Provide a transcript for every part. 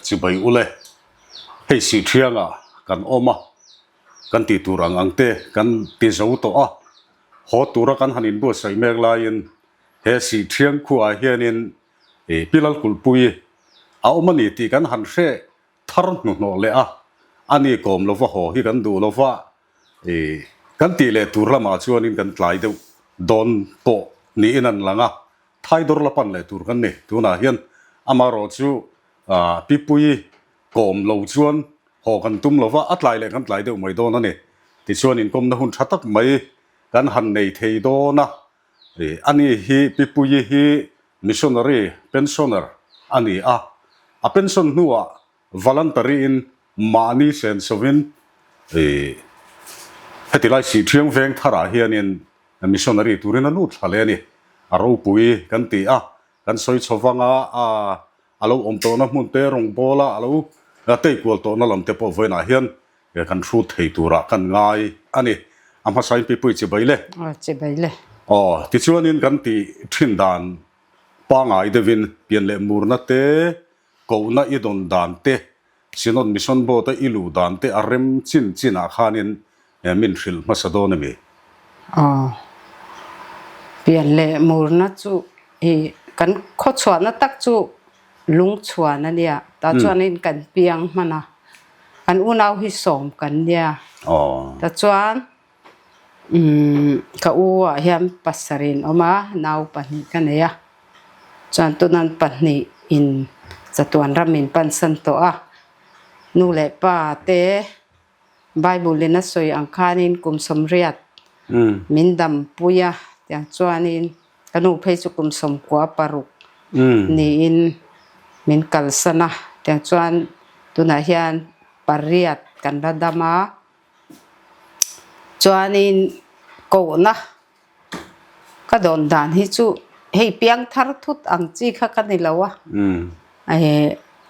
chibai ule. Hei Sihthianga kan awm a, kan tih tur ang ang te kan ti zo tawh a, haw tura kan han inbuatsaih mek laiin he Sihthiang khuaah hianin Pi Lalkulhpui a awm a ni tih kan han hre thar hnuhnawh leh a, ani kawm lova haw hi kan duh lova, kan tih leh tur lamah chuanin kan tlai deuh dawn pawh niin an lang a, Thaidawr la pan leh tur kan ni. Tunah hian amaherawh chu Pipuii kawm lo chuan haw kan tum lova, a tlai leh kan tlai deuh mai dawn a ni. Tichuan inkawmna hun tha tak mai kan han nei thei dawn a. Ani hi Pipuii hi missionary pensioner a ni a, a pension hnuah voluntary-in mahni sensawin heti lai Sihthiang veng tharah hianin missionary turin a lut thla leh a ni. A ropui kan ti a, kan sawi chho vang a, a lo awm tawhna hmun te rawngbawla a lo tei kual tawhna lam te pawh vawiinah hian kan hrut thei turah kan ngai a ni. A hmasain Pipui chibai le. Aw chibai le. Aw, tichuanin kan tih thin dan pangai deuhin pian leh murna te, kohna i dawn dan te, Synod Mission Board-a i luh dan te a rem chin chinah khanin min hrilh hmasa dawn a mi? Aw, pian leh murna chu i kan khawchhuahna tak chu lungchhuan a nia, tah chuanin kan piang hman a, kan unau hi sawm kan nia. Tah chuan ka u ah hian pasarih an awm a, nau pahnih ka nei a, chuan tunan pahnih in chatuan ram in pansan tawh a, nu leh pa te Bible in a sawi ang khanin kum sawmriat min dampui a tiang chuanin ka nu phei chu kum sawmkua paruk niin min kalsan a tiang chuan tunah hian pariat kan la dam a chuanin kohna Ka dawn dan hi chu hei piang thar thut ang chi kha ka ni lo a,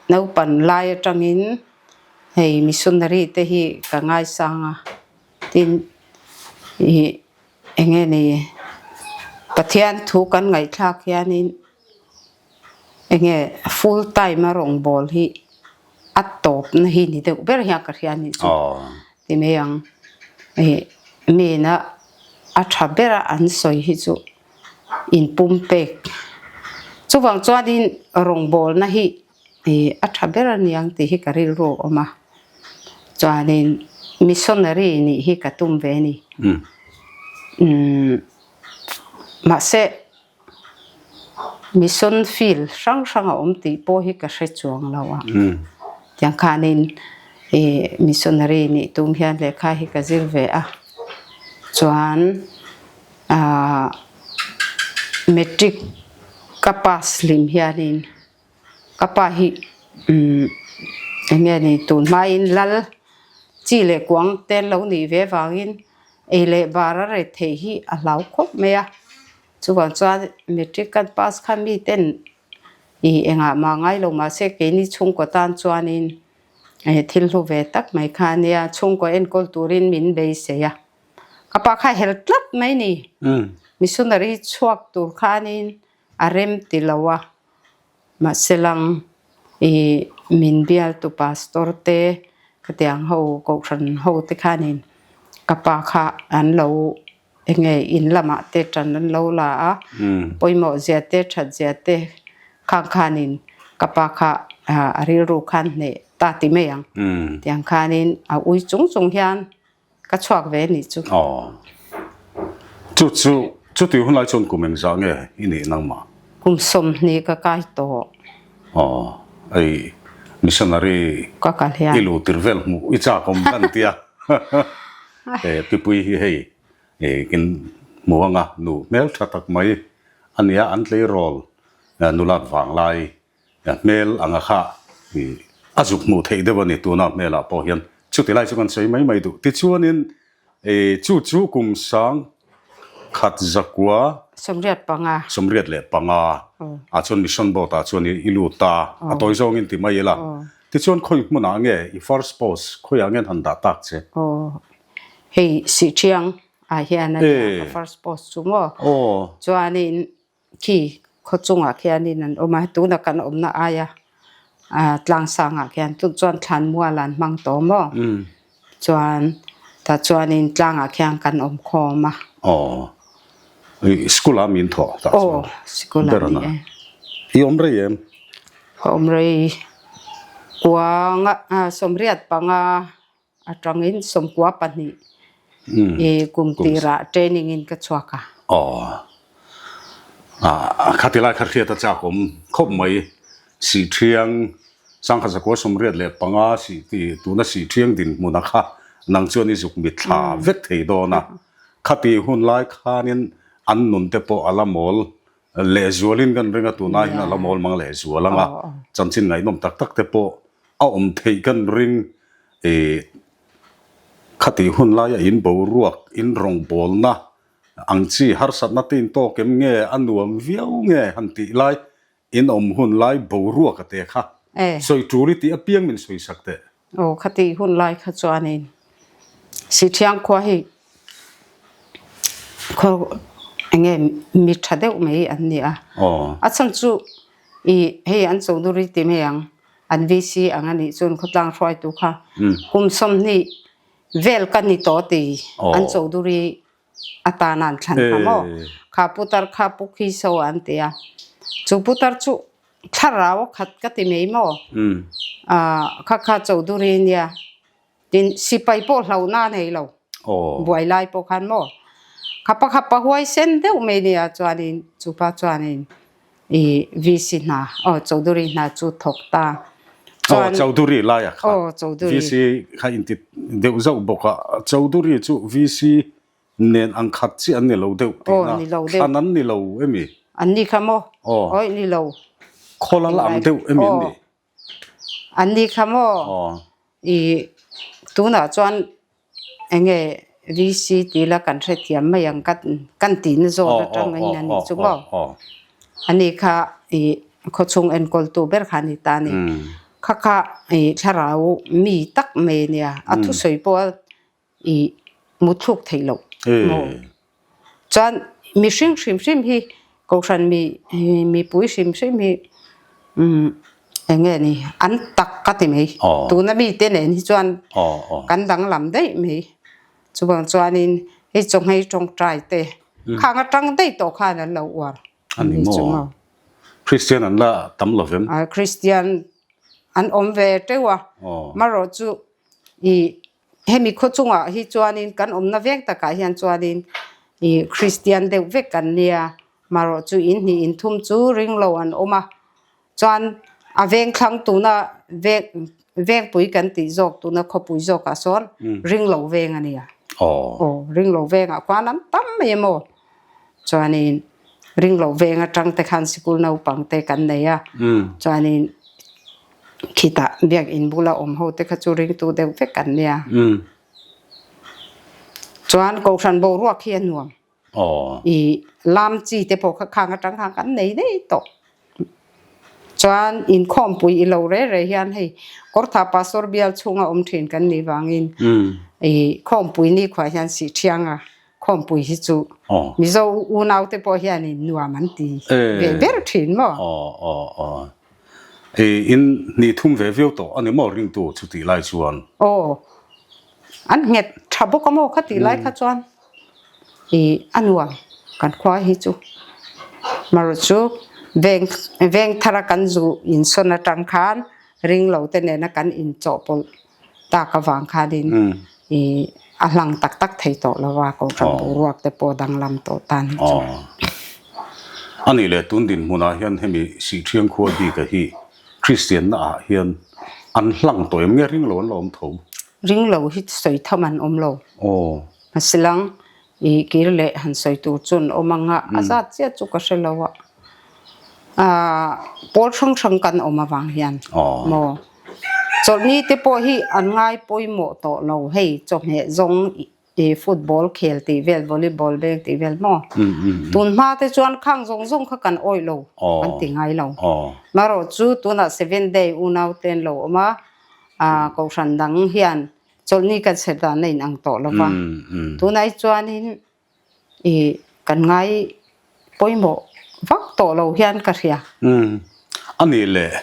naupan lai atangin hei missionary te hi ka ngaisang a, tin ih eng nge ni Pathian thu kan ngaihthlak hianin eng nge full time a rawngbâwl hi a tawpna hi ni deuh ber hian ka hria anih chu ti mai ang. Ih mina a tha bera an sawi hi chu inpum pek chuvang chuanin rawngbawlna hi ih a tha ber a niang tih hi ka rilru a awm a chuanin missionary nih hi ka tum ve a ni umm mahse. Mission field hrang hrang a awm tih pawh hi ka hre chuang lo a. Tiang khanin ih missionary nih tum hian lehkha hi ka zir ve a. Chuan ah matric ka pass hlim hianin ka pa hi umm eng nge ni tun hmain lal chi leh kuang te an lo nih ve vangin ei leh bar a ret theih hi a hlau khawp mai a. Chuvang chuan matric kan pass kha miten ih engah mah ngai lo mahse keini chhungkaw tan chuanin thil hlu ve tak mai kha a nia, chhungkaw enkawl turin min beisei a. Ka pa kha hel tlat mai ni, missionary chhuak tur khanin a rem ti lo a, mahse lang ih min bialtu pastor te khatiang ho kohhran ho te khanin ka pa kha an lo Enge in lamah te tan an lo la a, pawimawh zia te that zia te khang khanin ka pa kha a rilru khan hneh ta ti mai ang. Tiang khanin a ui chung chung hian ka chhuak ve anih chu. Aw. Chu chu chuti hunlai chuan kum engzah nge i nih nangmah? Kum 20 ka kai tawh. Aw. Ei missionary ka kal hian. I luh tir vel hmuh i chak awm kan tia. Pipui hi hei kin hmu anga nu hmel tha tak mai a nia, an tleirawl nulat vanglai hmel anga kha a zuk hmuh theih deuh a ni tuna hmelah pawh hian chuti lai chu kan sawi mai mai duh. Tichuanin chu chu kum sang khat zakua 75. 75 ah chuan mission board ah chuan i lut ta a tawi zawngin ti mai ila. Tichuan khawi hmunah nge i first post khawiah nge an han dah tak che? Aw, hei Sihṭhiang ah hian a nia ka first post chu maw? Chuanin khi khaw chungah khianin an awm a, tuna kan awmna aia Tlangsangah khian tun chuan thlanmual an hmang tawh maw? Chuan tah chuanin tlangah khian kan awm khawm a. Aw, i school ah min thawh tah chuan. Aw, school ah ni e. I awm rei em? Ka awm rei kuanga sawmriat panga Atangin 12 i kum tirah training in ka chhuak a. Aw. Ah, khati lai kha hriat a chak awm khawp mai. Sihthiang, Sangkhat zakua 85 sih ti tuna Sihthiang dinhmuna kha nang chuan i zuk mitthla vek thei dawn a. Khati hun lai khanin an nun te pawh a la mawl lehzualin kan ring a, tunai hian a la mawl mang lehzual ang a. Chanchin ngaihnawm tak tak te pawh a awm theih kan ring. Ih, khatih hun laia in boruak, in rawngbawlna ang chi harsatna te in tawk em nge, a nuam viau nge han tih lai, in awm hun lai boruak a te kha sawi tul i tih apiang min sawi sak teh. Aw, khatih hun lai kha chuanin Sithiang khua hi khaw enge mi tha deuh mai an ni a, a chhan chu ih hei an Chowdhury ti mai ang. An VC ang a nih chuan khawtlang hruaitu kha kum 20 vel ka ni tawh ti an Chowdhury atana an thlan kha maw? Kha putar kha Pu Khiso an ti a, chu putar chu thlarau a khat ka ti mai maw? Kha kha Chowdhury nia. Tin, sipai pawh hlauhna a nei lo. Buai lai pawh khan maw? Khapa khapa huai sen deuh mai nia chuanin chupa chuanin i VC hna, aw Chowdhury hna chu thawk ta. Aw Chowdhury laia kha. Aw Chowdhury. VC kha inti deuh zauh bawk a. Chowdhury chu VC nen ang khat chiah an ni lo deuh tihna. Aw ni lo deuh. Thlan an ni lo emi? An ni kha maw? Aw. Awi ni lo. Khawlal ang deuh emi an ni? An ni kha maw? I tunah chuan eng nge VC tih la kan hrethiam mai ang ka kan tihna zawn atang in a nih chu maw? A ni kha i khawchhung enkawltu ber kha a ni ta a ni. Kha kha i thlarau mi tak mai a nia, a thusawi pawh a I mutthluk theih loh maw? Chuan mihring hrim hrim hi Kohhran mi mipui hrim hrim hi eng nge ni an tak ka ti mai. Tuna mite nen hi chuan kan danglam daih mai. Chuvang chuanin hei chawnghei tawngtai te khang atang daih tawh khan an lo uar a ni maw? Kristian an la tam lo vem? Kristian an awm ve teuh a, marawh chu i Hemi khaw chungah hi chuanin kan awmna vek takah hian chuanin ih Kristian deuh vek kan nia, marawh chu in hnih in thum chu ring lo an awm a, chuan a veng thlang tuna veng vengpui kan tih zawk tuna khawpui zawkah sawn ring lo veng a nia, aw ring lo vengah khuan an tam mai emaw Chuanin ringlo veng atang te khan sikul naupang te kan nei a, chuanin khitah biakinn bula awm ho te kha chu ringtu deuh vek an nia. Chuan Kohhran boruak hi a nuam. I lam chi te pawh kha khang atang khan kan nei daih tawh. Chuan inkhawmpui i lo re re hian hei Kawrtha Pastor bial chhunga awm thin kan nih vangin i khawmpui nikhua hian Sihthianga Khawmpui hi chu Mizo unaute pawh hianin nuam an ti ve ber thin maw? Aw aw aw. I in hnih thum ve viau tawh a ni maw ringtu chu tih lai chuan? Aw. An nghet tha bawk a maw kha tih lai kha chuan i a nuam kan khua hi chu. Marawh chu veng veng thara kan zu insawn atang khan ringlo te nena kan inchawhpawlh tak avang khanin i a hlang tak tak thei tawh lo a, Kohhran boruak te pawh danglam tawh tan hi chu. A nih leh tun dinhmunah hian hemi Sihthiang khua bika hi Kristianna ah hian an hlang tawh em nge ring lo an la awm tho? Ring lo hi sawi tham an awm lo. Hmasilang I kir leh han sawi tur chu an awm ang a, a zat chiah chu ka hre lo a. Aaa pawl hrang hrang kan awm avang hian maw chawlhni te pawh hi an ngai pawimawh tawh lo hei chawhmeh zawng i football khel tih vel volleyball beng tih vel maw tun hma te chuan khang zawng zawng kha kan awih lo kan ti ngai lo marawh chu tunah seven day unau te an lo awm a aa kohhran dang hian Chawlhni kan ser dan a inang tawh lo va, tunai chuanin i kan ngai pawimawh vak tawh lo hian ka hria. A nih leh.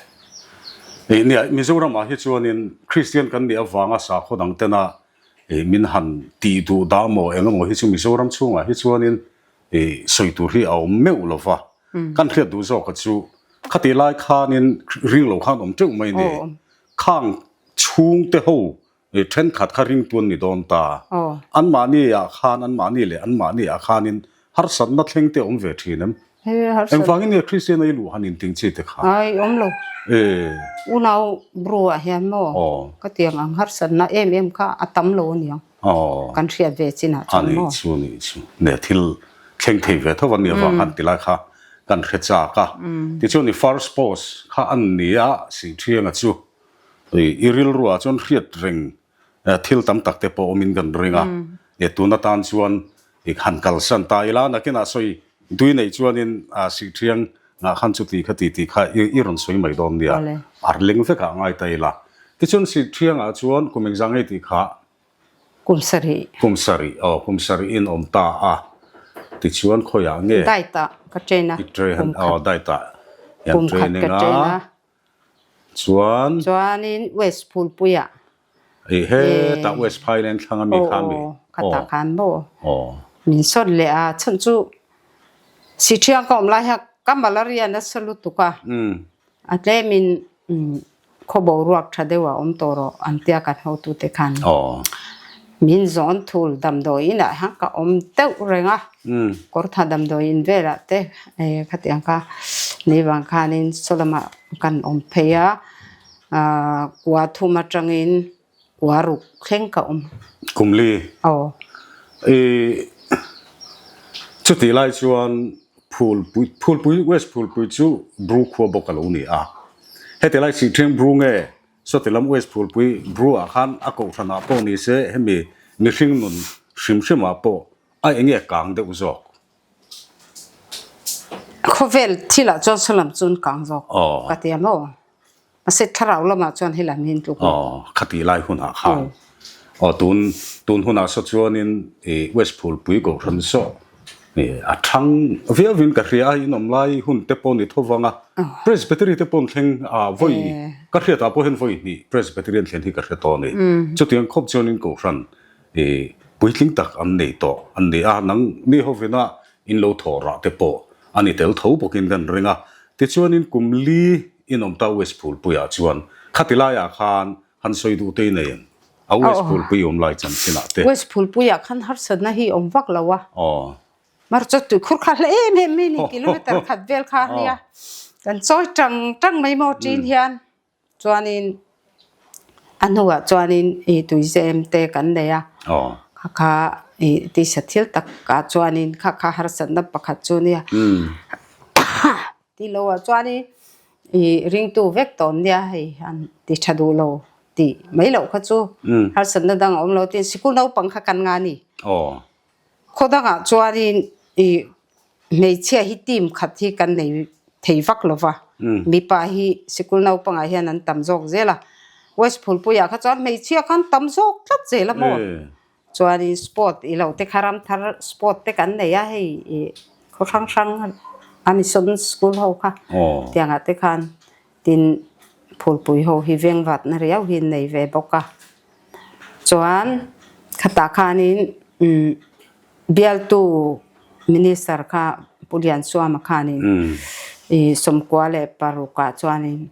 Ih nia, Mizoramah hi chuanin Kristian kan nih avanga sakhaw dang tena ih min han tih duh dah maw eng emaw hi chu Mizoram chhungah hi chuanin ih sawi tur hi a awm meuh lo va. Kan hriat duh zawka chu khatih lai khanin ring lo khan awm teuh mai ni. Khang chhungte ho Thenkhat kha ringtu an ni dawn ta. Anmahni ah khan, anmahni leh anmahni ah khanin harsatna thleng te awm ve thin em? Engvangin nge Kristian a i luh han inting chi te kha? Ai, awm lo. Unau bru ah hian maw ka tiang ang harsatna em em kha a tam lo aniang. Kan hriat ve chin ah chuan maw? Anih chu, anih chu. Nge thil thleng thei ve tho an nih avang khan tilai kha kan hre chak a. Tichuan i first post kha an ni a, Sihṭhianga chu. I rilruah chuan hriat reng thil tam tak te pawh awmin kan ring a, e tun atan chuan i han kalsan ta ila nakinah sawi tui neih chuanin Sihthiang ngah khan chuti kha ti tih kha i rawn sawi mai dawn nia, a rileng vekah ngai ta ila. Tichuan Sihthiangah chuan kum engzah ngei tih kha Kum sarih. Kum sarih, aw kum sarihin awm ta a, tichuan khawiah nge? Diet-ah ka train a, I train, aw diet-ah hian training a. Chuan. Chuanin West Phulpuiah. Ih hetah West Phailen thlang a mi kha mi. Aw khatah khan maw. Aw. Min sawn leh a chhan chu Sithiang ka awm lai hian ka malaria nasa lutuk a. A tlemin khaw boruak tha deuh a awm tawh rawh an tia kan hotute khan. Aw. Min zawn thul damdawi inah hian ka awm deuh reng a. Kawrtha damdawi in velah te khatiang kha ni vang khanin saw lamah kan awm phei a, kua thum atangin kua ruk thleng ka awm. Kumli. Aw. I chutih lai chuan Phulpui, Phulpui, West Phulpui chu Bru khua bawk a lo ni a. Heti lai Sihṭheng Bru nge Sawti lam West Phulpui Bru ah khan a kohhran ah pawh ni se hemi mihring nun hrim hrim ah pawh a enge kang deuh zawk. Khawvel thil ah chuan saw lam chuan kang zawk ka ti a maw? Mahse thlarau lamah chuan he lam hi an tluk lo. Aw, khati lai hunah khan. Aw, tun tun hunah saw chuanin i West Phulpui kohhran saw A thang viauvin ka hria a, in awm lai hun te pawh ni tho vang a, Presbytery te pawh an thleng a, vawi ka hriatah pawh hian vawi hnih Presbytery an thlen hi ka hre tawh a ni. Chutiang khawp chuanin Kohhran puitling tak an nei tawh an ni a, nang ni hovina in lo thawh rah te pawh a ni tel tho bawkin kan ring a. Tichuanin kum li in awm ta West Phulpuiah chuan khati laiah khan han sawi duh te i nei em? A West Phulpui awm lai chanchinah te. West Phulpuiah khan harsatna hi awm vak lo a. Aw. Mar chu tuikhur kha hle em em mai ni, kilometer khat vel kha nia. Kan chawi tang tang mai maw ṭin hian. Chuanin a hnuah chuanin i tuizem te kan nei a. Aw. Kha kha i tisa thil takah chuanin kha kha harsatna pakhat chu nia. Ti lo ah chuanin i ringtu vek tawh nia hei an ti tha duh lo tih mai loh kha chu harsatna dang a awm lo tin sikul naupang kha kan nga ni. Khaw dangah chuanin i hmeichhia hi team khat hi kan nei thei vak lo va, mipa hi sikul naupangah hian an tam zawk zel a, West Phulpuiah kha chuan hmeichhia khan tam zawk tlat zel a maw? Chuanin sport i lo te kha ram thar sport te kan nei a hei ih khaw hrang hrang a mission school ho kha tiangah te khan tin phulpui ho hi veng vatna riau hi an nei ve bawk a chuan khatah khanin umm bialtu minister kha Pu Liansuama khanin ih sawmkua leh parukah chuanin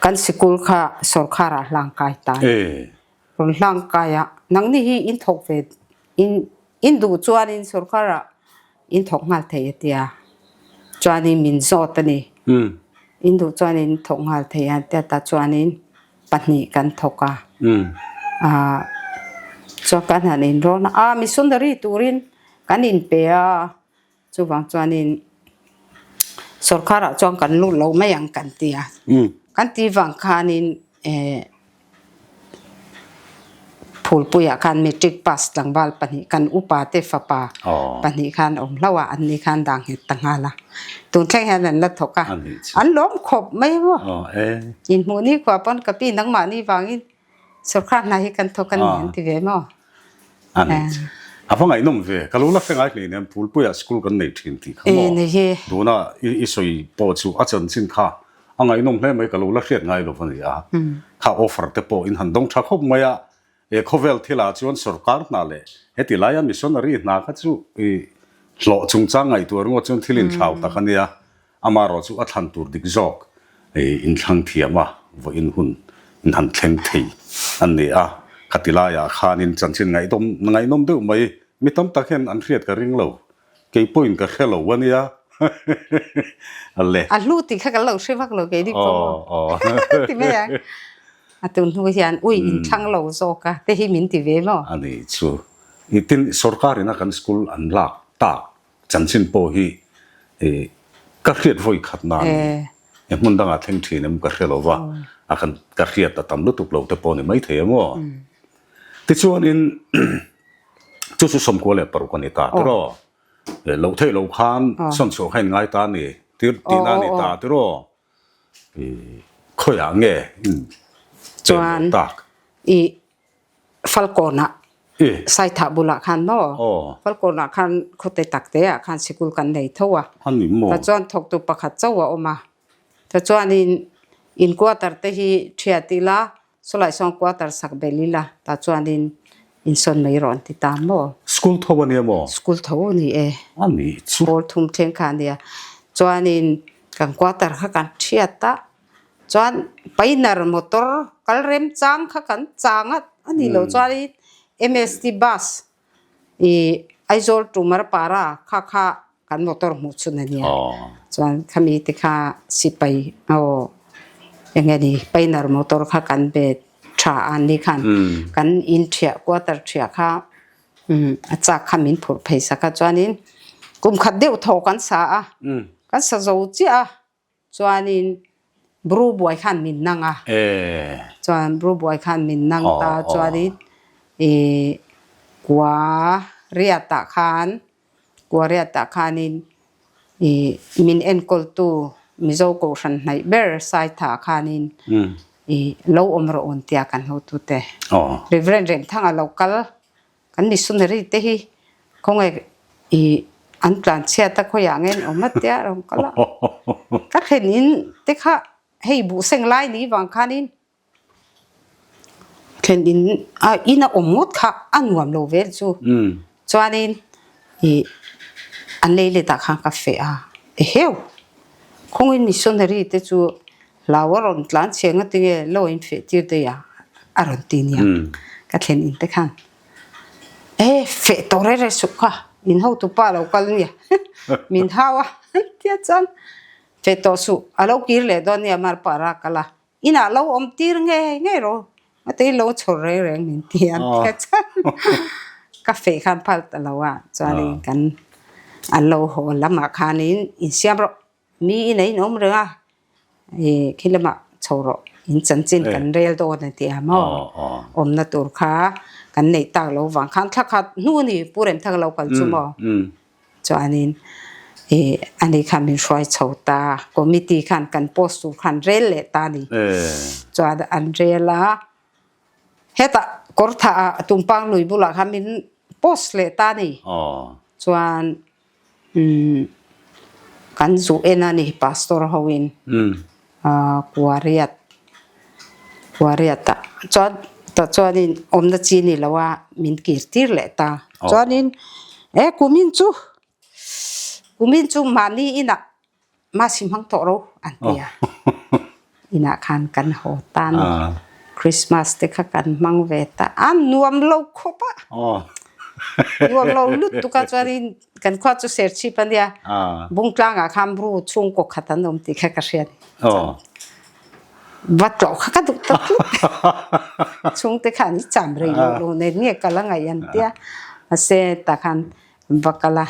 kan sikul kha sawrkharah hlangkai ta a ni. Rawn hlangkai a, nangni hi in thawk ve in in duh chuanin sorkar ah in thawk nghal thei a tia, chuanin min zawt a ni. In duh chuan in thawk nghal thei a tia ta chuanin pahnih kan thawk a, ah chuan kan han inrawn a, ah missionary turin kan inpe a. Chuvang chuanin sorkarah chuan kan lut lo mai ang kan ti a. Kan ti vang khanin eh Phulpuiah khan matric pass tlangval pahnih kan upa te fapa pahnih khan awm hlauh a, an ni khan dang nghet ta nghal a. Tun thleng hian an la thawk a, an lawm khawp mai maw. Inhmuh ni khua pawn ka pi nangmahni vangin Sorkar hna hi kan thawk a ni an ti ve maw? A ni. A va ngaihnawm ve. Ka lo la hre ngai hlei nen Phulpuiah school kan nei thin tih kha maw? Ni hi. Tuna i sawi pawh chu a chanchin kha. A ngaihnawm hle mai ka lo la hriat ngai lo a ni a. Kha offer te pawh in han dawng tha khawp mai a. He khawvel thilah chuan sorkar hna leh heti laia missionary hna kha chu i hlawh chungchang ngaihtuah ringawt chuan thil inthlau tak a nia. Amaherawh chu a thlan tur dik zawk i inthlang thiam a, vawiin hun in han thleng thei an ni a. Khati laiah khanin chanchin ngaihdawm ngaihnawm deuh mai mi tam tak hian an hriat ka ring lo. Kei pawhin ka hre lo a nia. Le. A hlu tih kha kan lo hre vak lo kei dik pawh maw? Ti mai ang. A tun hnu hian ui inthlang lo zawk a te hi min ti ve maw? A ni chu. I tin sorkar ina kan school an lak tak chanchin pawh hi ka hriat vawi khat na a ni. E hmun dangah thleng thin em ka hre lo va, a kan ka hriat a tam lutuk lo te pawh ni maithei em aw. Tichuanin chu chu 96 a ni ta tiraw? Loh theih loh khan sawn chhuah kha in ngai ta a ni tir tihna a ni ta tiraw? Khawiah nge in chen loh tak? I Falkawnah Saithah bulah khan maw? Falkawnah khan khawte tak te ah khan sikul kan nei tho a. Tichuan thawktu pakhat chauh a awm a. Tichuanin in quarter te hi thiat ila Sawlai sawn quarter sak belh ila tah chuanin insawn mai rawh an ti ta maw? School tho a nia maw? School tho a ni e. A ni chu. Pawl thum thleng kha a nia. Chuanin kan quarter kha kan thiat a, chuan painar motor kal remchang kha kan chang a, a ni lo chuanin MST bus I Aizawl to Marpara kha kha kan motor hmuh chhun a nia. Chuan khami te kha sipai aw eng nge ni painer motor kha kan be tha a ni khan kan in thiah quarter thiah kha a chak kha min phurh phei sak a chuanin kum khat deuh thaw kan sa a kan sa zo chiah a. Chuanin Bru buai khan min nang a. Chuan Bru buai khan min nang ta chuanin i kua riatah khan kua riatah khanin i min enkawltu Mizo Kohhran hnaih ber Saitha khanin i lo awm rawh awn tia kan hotute Reverend Remthanga lo kal Kan missionary te hi khawnge i an tlan chhiat a khawiah nge an awm a tia rawn kal a. Ka thlen in te kha hei buh seng lai ni vang khanin thlen in a in a awm ngawt kha a nuam lo vel chu. Chuanin i an lei letah khan ka feh a, eheu khawngin missionary te chu Hlau a rawn tlan chhe nga tinge lo in feh tir daih a a rawn ti nia ka thlen in te khan e feh tawh rei rei suh kha in hotu pa lo kal nia min hau a tia chuan feh tawh suh a lo kir leh dawn nia mar pah a kal a inah lo awm tir nge ngei rawh a tei lo chhawr reng reng min ti a tia chuan ka feh khan phal ta lo a chuanin kan an lo haw lamah khanin insiam rawh. Mi in a inawm reng a, i khi lamah chho rawh in chanchin kan rel dawn a ti a maw? Awmna tur kha kan neih tak lo vang khan thla khat hnu a ni Pu Remthanga lo kal chu maw? Chuanin i ani khan min hruai chho ta, committee khan kan post tur khan rel leh ta a ni. Chuan an rel a, hetah kawrthah ah Tumpang lui bulah khan min post leh ta a ni. Chuan Umm kan zuh en a ni pastor ho in kuariat kuariat ah chuan tah chuanin awmna chi ni lo a min kir tir leh ta chuanin e kumin chu kumin chu mahni inah Masi hmang tawh ro an ti a. Inah khan kan haw ta ni. Christmas te kha kan hmang ve ta. A nuam lo khawp a. Nuam lo lutuk a chuanin kan khua chu Serchhip a nia. Bungtlangah khan Bru chhungkaw khat an awm tih kha ka hria ni. Va tlawh kha ka duh tak tlat. Chhungte kha an i cham rei lo lo nen nge kal a ngaih an tia. Mahse tah khan Va kal a,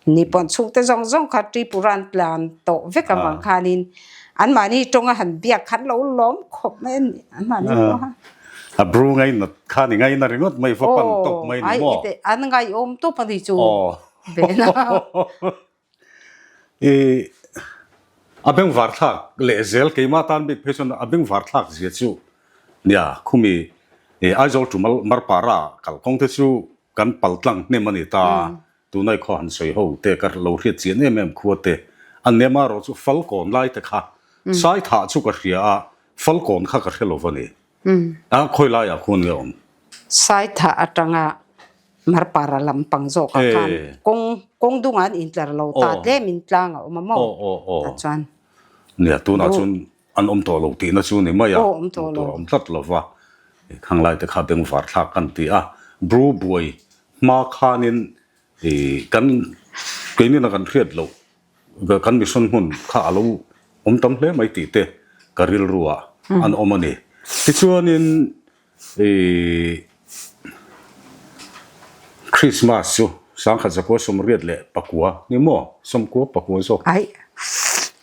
ni pawn chhungte zawng zawng kha Tripura an tlan tawh vek avang khanin anmahni tawnga han biak khan lo lawm khawp mai a ni, anmahni pawh kha. A bru ngainat khan i ngaina ringawt mai va pan tawp mai ni maw? An ngaihawm tawp a ni chu Bena. I a bengvar thlak leh zel keimah tan bik phei chuan a bengvar thlak zia chu nia khumi Aizawl to Marpara kalkawng te chu Kan pal tlang hnem a ni ta, tunai khaw han sawi ho te ka lo hriat chian em em khua te, an nem a rawh chu fal kawn lai te kha. Saithah chu ka hria a, Falkawn kha ka hre lo va ni. A khawi laiah khuan nge awm? Saithah atanga Marpara lampang zawkah khan kawng kawng dungah an intlar lo ta tlemin tlang a awm a maw? Tah chuan. Nia, tunah chuan an awm tawh lo tihna chu ni mai a, awm tur a awm tlat lo va. Khang laite kha bengvar thlak kan ti a, Bru buai hma khanin kan keinina kan hriat loh Kan mission hmun kha a lo awm tam hle mai tih te ka rilru ah an awm a ni. Tichuanin ih Christmas chu sangkhat zakua sawmriat leh pakua ni maw? Sawmkua pakua zawk. Aih,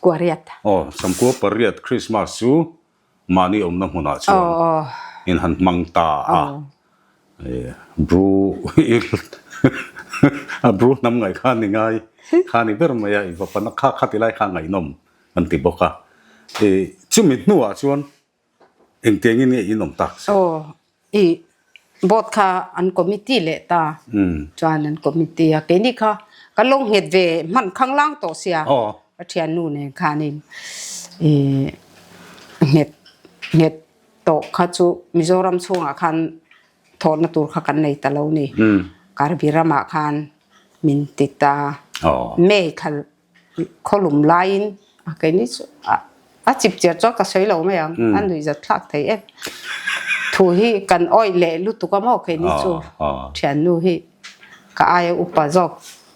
kua riat. Aw, sawmkua pariat Christmas chu Mahni awmna hmunah chuan in han hmang ta a, Bru a Bru hnam ngaih kha ni ngai kha ni ber mai a, i va pana kha kha ti lai kha ngaihnawm an ti bawk a. Chumi hnuah chuan engtiangin nge in awm tak se? I board kha an committee leh ta chuan an committee a keini kha kan lo nghet ve hman khanglang tawh sia ka thiannu nen khanin i nghet nghet tawh kha chu Mizoram chhungah khan thawhna tur kha kan nei ta lo ni Karbi ramah khan min ti ta May thla Khawlum laiin a keini chu a chip chiar chuan ka sawi lo mai ang, a nuihzat thlak thei em. Thu hi kan awih leh lutuk a maw keini chu thiannu hi ka aia upa zawk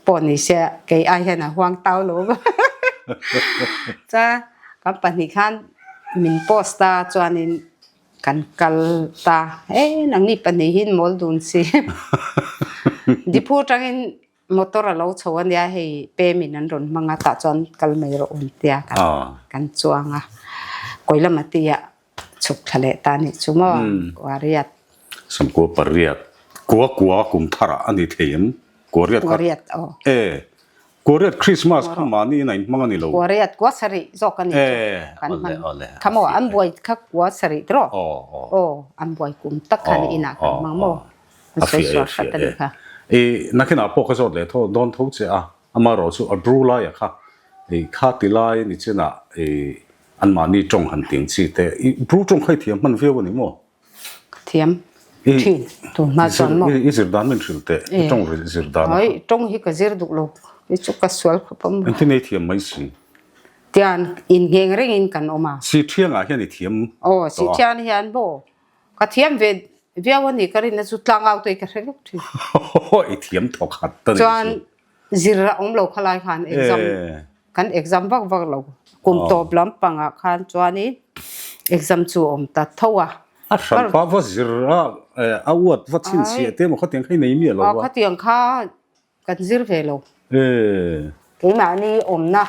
pawh ni se kei ai hian a huang tau lo va. Chuan kan pahnih khan min post a chuanin kan kal ta e nangni pahnih hi mawl dun si Diphu atangin Motor a lo chho a nia hei pem in an rawn hmang a tah chuan kal mai rawh u tia kan chuang a Koilama tia chhuk thla leh ta nih chu maw kua riat. Samkua pariat kua kua kum thar ah a ni thei em kua riat kha? Kua riat aw. E kua riat Christmas kha mahni in a inhmang a ni lo. Kua riat kua sarih zawk a ni chu kan hman kha maw an buai kha kua sarih tiraw aw an buai kum tak khan inah kan hmang maw. A fiah e, a fiah e. I nakinah pawh ka zawt leh tho dawn tho che a, amaherawh chu a bru laia kha i kha ti lai ni chinah i anmahni tawng han ting chi te, i bru tawng kha i thiam hman viau a ni maw? Ka thiam thin tun hma chuan maw? I zir dan min hrilh teh, i tawng zir dan a kha. Ai, tawng hi ka zir duh lo, i chu ka sual khawp a maw? Engtin ei thiam mai si? Tian inngheng rengin kan awm a. Sithiangah hian i thiam tawh a. Aw, sithiang hian maw? Ka thiam ve viau a ni ka rinna chu tlangau te hi ka hre vek thin. I thiam thawk hat ta nih chu. Chuan zir a awm lo khalai khan exam kan exam vak vak lo. Kum tawp lampangah khan chuanin exam chu a awm ta tho a. A hran pa va zir a a uat va chhinchhiah te emaw khatiang kha i nei miah lo a. Khatiang kha Kan zir ve lo. Keimahni awmna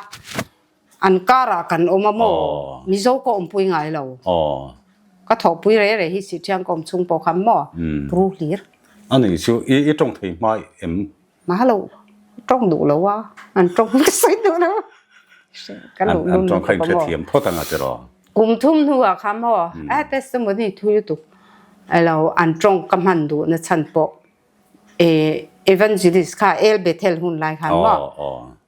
an karah kan awm a maw? Mizo ka awmpui ngai lo. Ka thawhpui reh reh hi Sihṭhiang ka awm chhung pawh khan maw? Ru hlir. A nih chu i tawng thei hma em? Hma lo, tawng duh lo a, an tawng ka sawi duh lo. Ka luh lun lutuk a maw? An tawng kha inhrethiam phawt ang a tiraw? Kum thum hnuah khan maw? A testimony thui lutuk. Elo an tawng ka hman duhna chhan pawh Evangelist kha El Bethel hun lai khan maw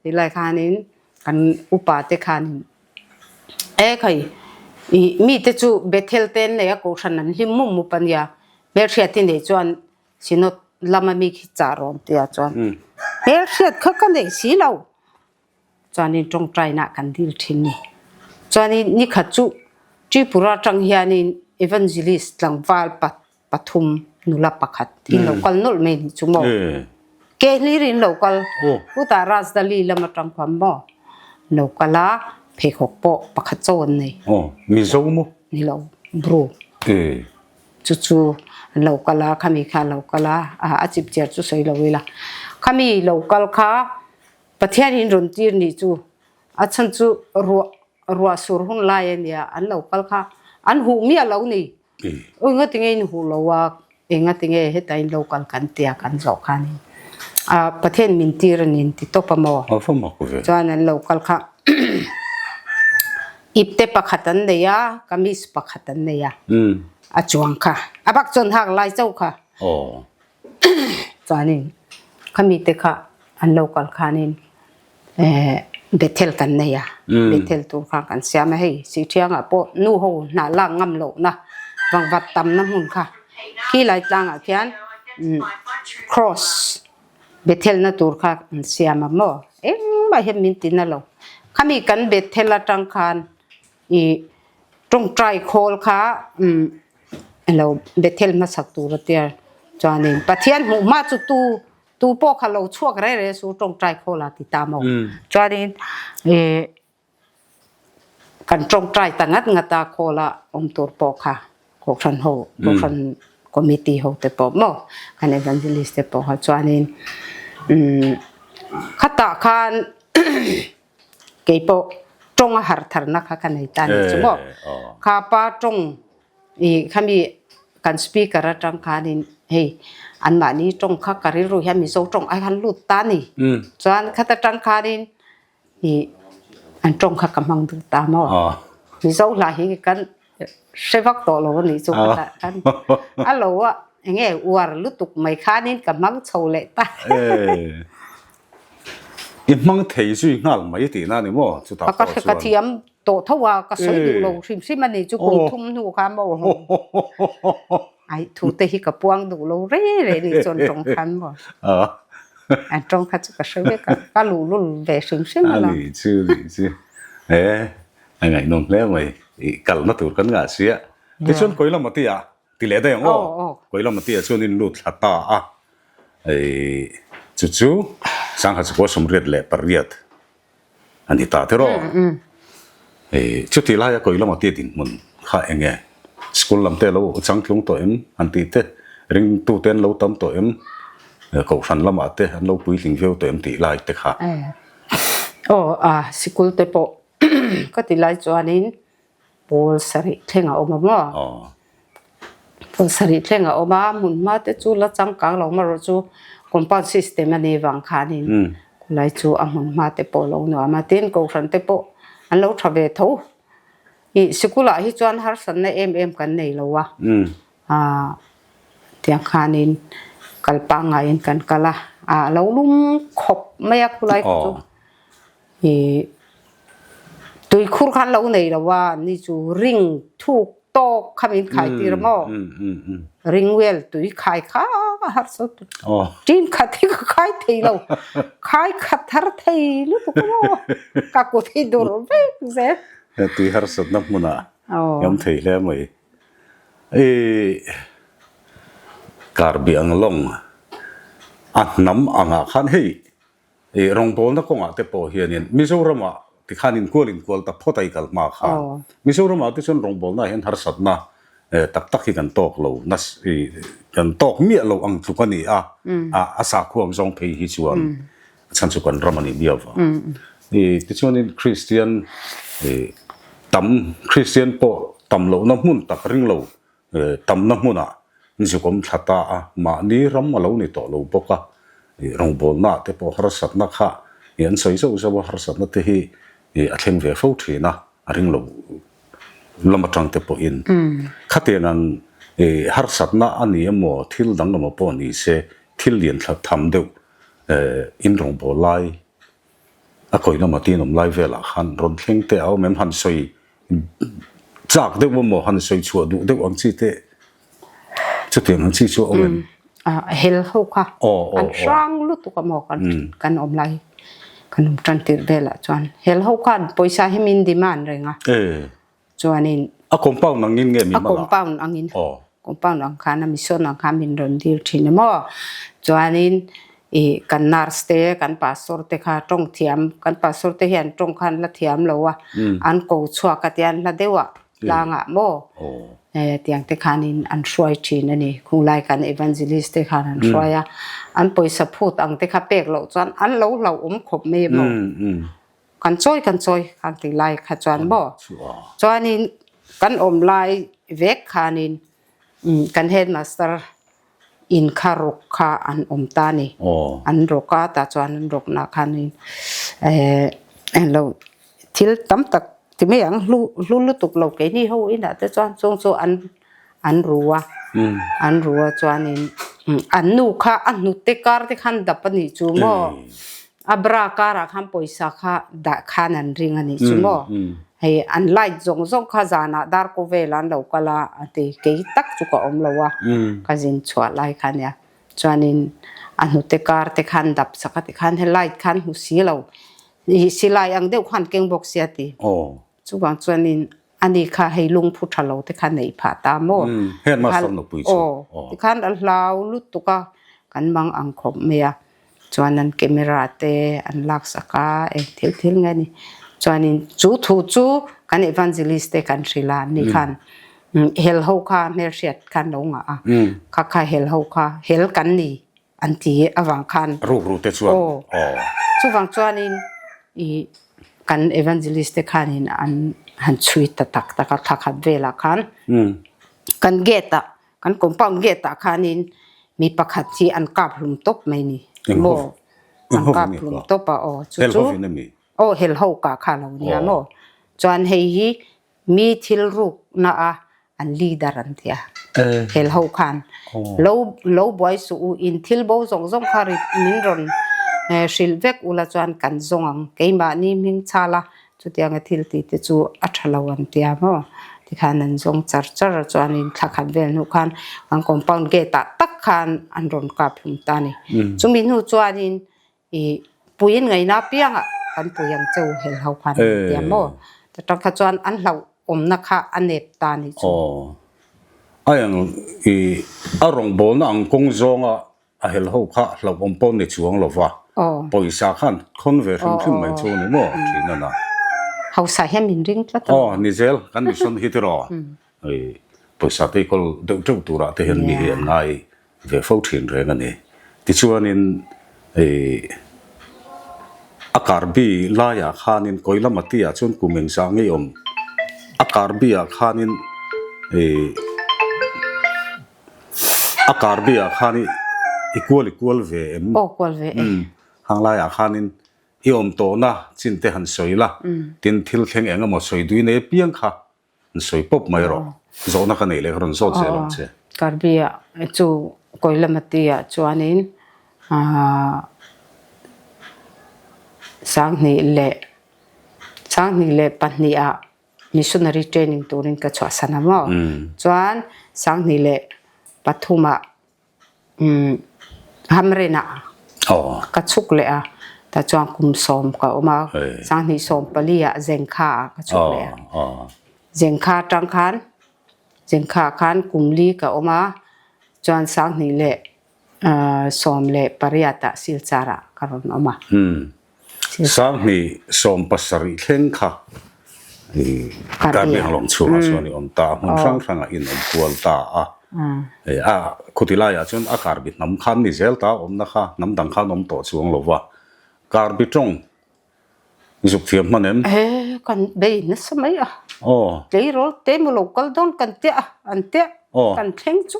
ti lai khanin kan upa te khanin e khai i mi te chu Bethel te an nei a kohhran an hlim mum mup ania hmelhriat i nei chuan Synod lama mi khi chah rawn tia chuan hmelhriat kha ka nei si lo chuanin tawngtaina kan dil thin ni chuanin nikhat chu Tripura atang hianin Evangelist tlangval pat pathum nula pakhat in lo kal nawlh mai nih chu maw ke hlir in lo kal chutah Rajdhali lam atang khuan maw lo kal a pheikhawk pawh pakhat chaw an nei Mizo maw ni lo Bru chu chu an lo kal a khami kha a lo kal a a chip chiar chu sawi lo ila khami lo kal kha Pathian in rawn tir nih chu a chhan chu ruah ruah sur hun lai a nia an lo kal kha an huh miah lo ni. Ui nga tinge in huh lo a, enga tinge heta in lo kal kan tia kan zawh khanin a Pathian min tir a nin ti tawp a maw? A va mak ve. Chuan an lo kal kha ipte pakhat an nei a, kamis pakhat an nei a, a chuang kha a bak chuan hak lai chauh kha. Chuanin khami te kha an lo kal khanin. Bethel kan nei a, Bethel tur kha kan siam a, hei Sithiangah pawh nu ho hnah lak ngam lohna vangvat tamna hmun kha khilai tlangah khian cross Bethel na tur kha an siam a maw engmah hian min ti na lo, khami kan Bethel atang khan ih tawngtai khawl kha alo Bethel hmasak tur a tia chuanin Pathian hmuh hma chu tu Tu pawh kha lo chhuak reh reh su tawngtai khawl a ti ta maw. Chuanin ih kan tawngtai ta ngat ngat a khawl a awm tur pawh kha kohhran ho kohhran committee ho te pawh maw kan evangelist te pawh kha chuanin umm khatah khan kei pawh tawng a harh tharna kha ka nei ta a ni chu maw. Kha pa tawng Ih khami kan speaker atang khanin hei anmahni tawng kha ka rilru hian Mizo tawng ai khan lut ta a ni. Chuan khat atang khanin ih an tawng kha ka hmang duh ta maw. Mizo hla hi kan hre vak tawh lo a nih chu khatah khan a lo a eng nge uar lutuk mai khanin ka hmang chho leh ta. I hmang thei zui nghal mai tihna a ni maw chutah pawh chuan. Ka thiam tawh tho a, ka sawi duh lo hrim hrim a ni chu kum thum hnu kha maw ai thu te hi ka puang duh lo re re ni chuan tawng khan maw an tawng kha chu ka hre vek a, ka luhlul ve hrim hrim a lo. A ni chu ni chu e a ngaihnawm hle mai i kalna tur kan ngah sia tichuan kawi lam a ti a ti leh daih ang aw kawi lam a ti ah chuan in lut thla ta a ei chu chu sangha chukua 88 A ni ta tiraw? Hei, chuti laia kawi lama tia dinhmun kha eng nge? School lam te lo changtlung tawh em an tih te, ringtute an lo tam tawh em, kohhran lamah te an lo puitling viau tawh em tih lai te kha. Aw, a sikul te pawh ka ti lai chuanin Pawl sarih thleng a awm a maw? Pawl sarih thleng a awm a, hmun hma te chu la changkang lo marawh chu compound system a nih vang khanin khulai chu a hmun hma te pawh a lo nuam a, tin kohhran te pawh an lo tha ve tho. Ih sikulah hi chuan harsatna em em kan nei lo a, ah tiang khanin kal pangngaiin kan kal a, ah a lo lum khawp mai a khulai kha chu. Ih tuikhur khan lo nei lo a, ni chu ring thuk tawk kha min khai tir a maw? Ring vel tui khai kha a har saw tut. Tin khat hi ka khai thei lo, khai khat har thei lutuk a maw? Ka kut hi dur vek zel. Tui harsatna hmunah i awm thei hle mai. Ih karbi ang lawng a hnam angah khan hei I rawngbawlna kawngah te pawh hianin Mizoramah tikhan inkual inkual ta phawt a i kal hma khan Mizoramah te chuan rawngbawlnaah hian harsatna tak tak hi kan tawk lo na kan tawk miah lo ang tluk a ni a, a sakhua ang zawng phei hi chuan a chhan chu kan ram a nih miau vang. I tichuanin Kristian tam Kristian pawh tam lohna hmun tak ring lo Tamna hmunah zuk awm thla ta a, mahni ram a lo ni tawh lo bawk a, rawngbawlnaah te pawh harsatna kha an sawi zauh zauh a, harsatna te hi a thleng ve fo thin a, a ring lo lam atang te pawhin. Khatiang ang harsatna a ni emaw thil dang emaw pawh ni se, thil lian thla tham deuh in rawngbâwl lai a kawi lama tin awm lai velah khan rawn thleng te a awm em han sawi chak deuh emaw han sawi chhuah duh deuh ang chi te chutiang ang chi chu a awm em? Hel ho kha an hrang lutuk a maw kan awm lai kan awm tan tirh velah chuan hel ho khan pawisa hi min demand reng a. Chuanin A compound angin nge mi A compound angin compound ang khan a mission ang khan min rawn dil thin a maw. Chuanin ih kan nurse te kan pastor te kha tawng thiam kan pastor te hian tawng khan la thiam lo a an ko chhuak a tian hla deuh ah tlangah maw tiang te khanin an hruai thin a ni. Khunglai kan evangelist te khan an hruai a an pawisa phut ang te kha pek loh chuan an lo hlauhawm khawp mai a maw. Kan chawi kan chawi khang tih lai kha chuan maw chuanin kan awm lai vek khanin kan headmaster in kha rawk kha an awm ta a ni. An rawk a tah chuan an rawkna khanin eh englo thil tam tak ti mai ang hlu hlu lutuk lo keini ho inah te chuan chung chu an an ru a an ru a chuanin an nu kha a hnute kar te khan dap a nih chu maw. A bra karah khan pawisa kha dah khan an ring a nih chu maw? Hei an light zawng zawng kha zanah dar kaw velah an lo kal a a ti. Kei tak chu ka awm lo a, ka zin chhuah lai kha nia. Chuanin a hnute kar te khan dap sak a ti khan he light khan hmu si lo, ih silai ang deuh khan keng bawk sia ti. Chuvang chuanin ani kha hei lungphu tha lo te kha neih phah ta maw? Headmaster nupui chu. Aw, tikhan a hlau lutuk a, kan mang ang khawp mai a. Chuan an camera te an lak sak a, eng thil thil nge ni. Chuanin chu thu chu kan evangelist te kan hrilh a, ani khan hel ho kha hmelhriat khan lo ngah a, kha kha hel ho kha hel kan ni an ti avang khan Rukru te chuan aw aw. Chuvang chuanin i kan evangelist te khanin an han chhui ta tak tak a thla khat velah khan kan gate ah kan compound gate ah khanin mi pakhat hi an kap hlum tawp mai ni maw an kap hlum tawp a aw chu chu aw hel ho kah kha lo nia maw chuan hei hi Mi thil rukna a an leader an ti a. Hel ho khan lo lo buai suh u, in thil bo zawng zawng kha ri min rawn hrilh vek ula chuan kan zawng ang. Keimahni hming chhal a, chutianga thil tih te chu a tha lo an ti a maw. Tikhan an zawng char char a chuanin thla khat vel hnu khan kan compound gate ah tak khan an rawn kap hlum ta a ni. Chumi hnu chuanin I puiin ngaihna apiangah kan pui ang che u hel ho khan an ti a maw? Ta tang kha chuan an hlauhawmna kha a nep ta ni chu. Aw. Ai ang i a rawngbawlna ang kawng zawnga a hel ho kha hlauhawm pawh ni chuang lo va. Pawisa khan khawn ve hrim hrim mai chu ni maw thin a na. Hausa hian min ring tlat a. Aw ni zel kan mission hi tiraw. Pawisa te kawl deuh teuh turah te hian mi hi an ngai ve fo thin reng a ni. Tichuanin ih a karbi laiah khanin Koilamati ah chuan kum engzah ngei awm a karbi ah khanin ih a karbi ah khan i kual i kual ve em? Aw kual ve e. Hang laiah khanin i awm tawhna chin te han sawi la, tin thil thleng eng emaw sawi dui nei apiang kha An sawi pawp mai rawh. Zawhna ka neih leh ka rawn zawt zel ang che. Karbi-ah chu Koilamati-ah chuanin Sanghnih leh Sanghnih leh pahnihah missionary training turin ka chhuahsan a maw? Chuan Sanghnih leh pathumah Hamrenah ka chhuk leh a, tah chuan kum sawm ka awm a, sanghnih sawm pali ah Zengkha ah ka chhuk leh a. Zengkha atang khan Zengkha ah khan kum li ka awm a, chuan sanghnih leh 18 ah Silchar ah ka rawn awm a. Sanghnih 70 thleng kha i Karbi Hanglawng chhungah chuan i awm ta a, hmun hrang hrangah in awm kual ta a. A khuti laiah chuan a Karbi hnam khan ni zel ta a awmna kha hnam dang khan awm tawh chuang lo va. Karbi tawng zuk thiam hman em? He kan bei nasa mai a. Tleirawl te maw lo kal dawn kan tia a, an tia kan thleng chu.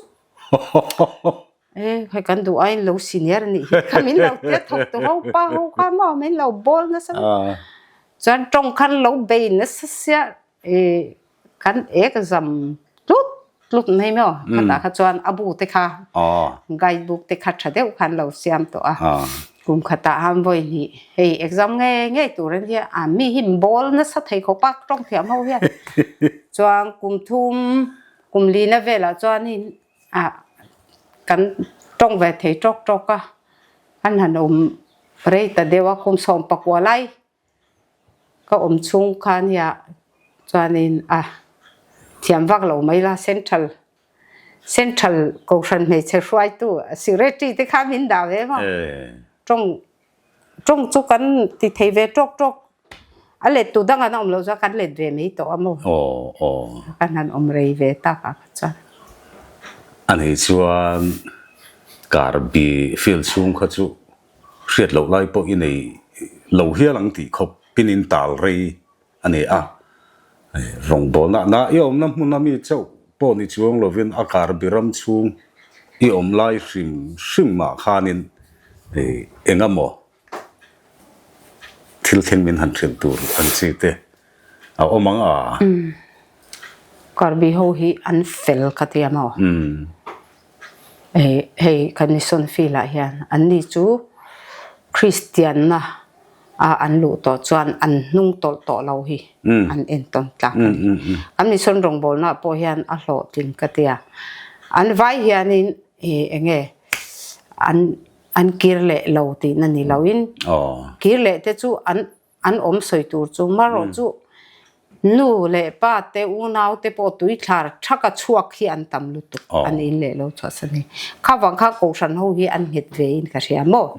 E, hei kan duh aiin lo senior a nih hi. Kha min lo tia thawk tu ho pa ho kha maw min lo bawl nasa mai. Chuan tawng khan lo bei nasa sia i kan ek zam tlut tlut mai maw. Khatah kha chuan a bu te kha guide book te kha tha deuh khan lo siam tawh a. Kum khatah han vawi hnih hei exam ngei ngei tur an nia a mi hi bawl nasa thei khawp a tawng thiam ho hian. Chuan kum thum kum lina velah chuanin Ah kan tawng ve thei tawk tawk a, an han awm rei ta deuh a, kum 19 lai ka awm chhung kha nia chuanin a thiam vak lo mai la central central kohhran hmeichhe hruaitu secretary te kha min dah ve maw tawng Tawng chu kan ti thei ve tawk tawk. A let tu dang an awm loh chuan kan let ve mai tawh a maw? Aw aw. Kan han awm rei ve tak ah kha chuan. A nei chuan Karbi field chhung kha chu hriat loh lai pawh i nei lo hial ang tih khawp in in tal rei a ni a. Rawngbawlna na i awmna hmun a mi chauh pawh ni chuang lovin a Karbi ram chhung i awm lai hrim hrim ah khanin eng emaw thil thleng min han hrilh tur ang chi te a awm ang a. Karbi ho hi an fel ka ti a maw? Hei kan mission field ah hian an ni chu. Kristianna a an luh tawh chuan an hnung tawlh tawh lo hi an entawn tlak a ni. An mission rawngbawlnaah pawh hian a hlawhtling ka ti a. An vai hianin ih eng nge an an kir leh lo tihna ni loin kir leh te chu an An awm sawi tur chu marawh chu nu leh pa te unau te pawh tuithlar thaka chhuak hi an tam lutuk an in leh lo chhuahsan hi. Kha vang kha kohhran ho hi an nghet ve in ka hria maw?